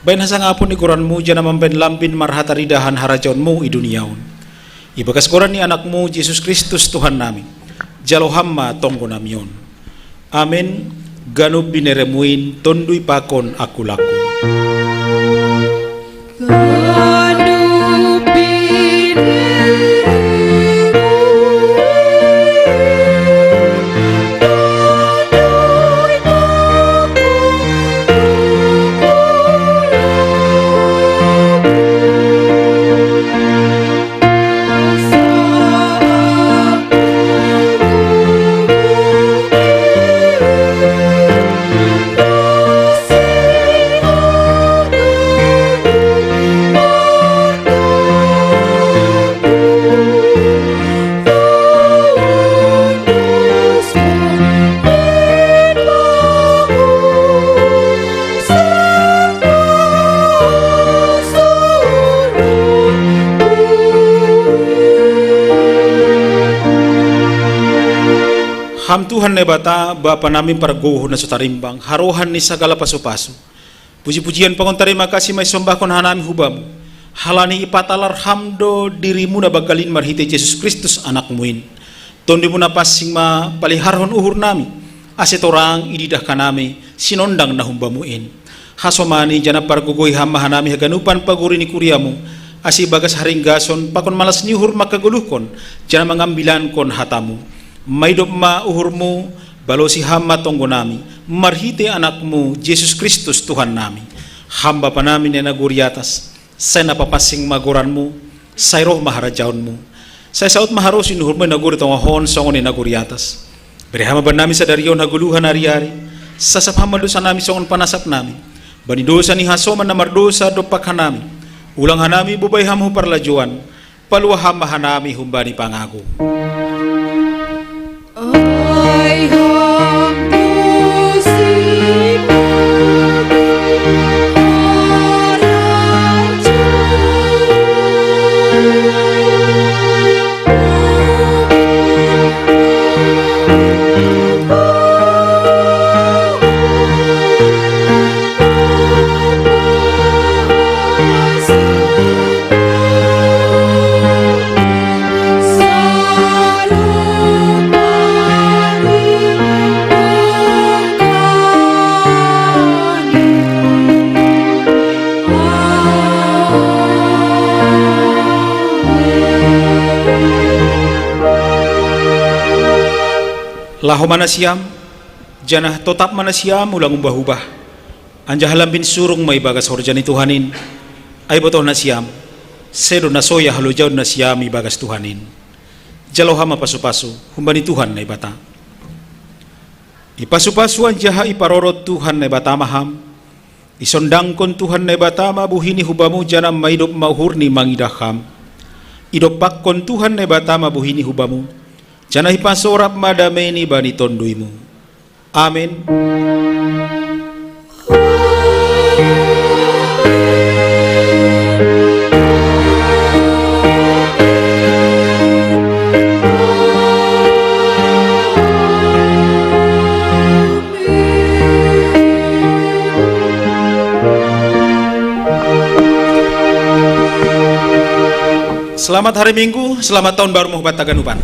bahen hasangapon ni goranmu janah mambahen lambin marhataridahan harajaonmu i dunia on. Ibagas goran ni Anakmu Jesus Kristus Tuhan nami, jalo ham ma tonggo nami on. Amen. Ganup bineremu in tondui pakon angkul-angkul. Ganup bineremu in tondui pakon angkul-angkul. Ham Tuhan Naibata, Bapa nami pargogoh na so tarimbang, harohan ni sagala pasu-pasu. Puji-pujian pakon tarima kasih ma isombahkon hanami hubamu, halani ipatalar ham do dirimu na banggal in marhitei Jesus Kristus Anakmu in. Tonduimu na pansing ma paliharhon uhur nami, ase torang ididah hanami sinondang na humbamu in. Hasomani janah pargogohi ham ma hanami haganupan paguri ni kuriamu, ase ibagas haringgason pakon malas ni uhur mangkagoluhkon janah mangambilankon hatamu. Maidop ma uhurmu, balosi ham ma tonggo nami, marhitei Anakmu Jesus Kristus Tuhan nami. Ham Bapa nami na i nagori atas, sai na papansing ma goranmu, sai roh ma harajaonmu. Sai saut ma harosuh ni uhurmu i nagori tongah on songon i nagori atas. Bere ham ma bannami sadari on hagoluhan ari-ari, sasap ham ma dosa nami songon panasap nami bani dosa ni hasoman na mardousa dompak hanami. Ulang hanami bobai ham hu parlajouan, paluah ham ma hanami humbani pangago. Ai ham tusi Laho ma nasiam, janah totap ma nasiam, ulang umbah-ubah. Anjaha lambin surung ma ibagas horja ni Tuhan in, ai botoh nasiam, sedo na soya halojaon nasiam ibagas Tuhan in. Jalo ham ma pasu-pasu humbani Tuhan Naibata. Ipasu-pasu anjaha iparorot Tuhan Naibata ma ham. Isondangkon Tuhan Naibata ma buhini hubamu janah maidop ma uhurni mangidah ham. Idompakkon Tuhan Naibata ma buhini hubamu, janah ipasorap ma dameini bani tonduimu. Amen. Selamat hari Minggu, selamat tahun baru ma hubanta haganupan.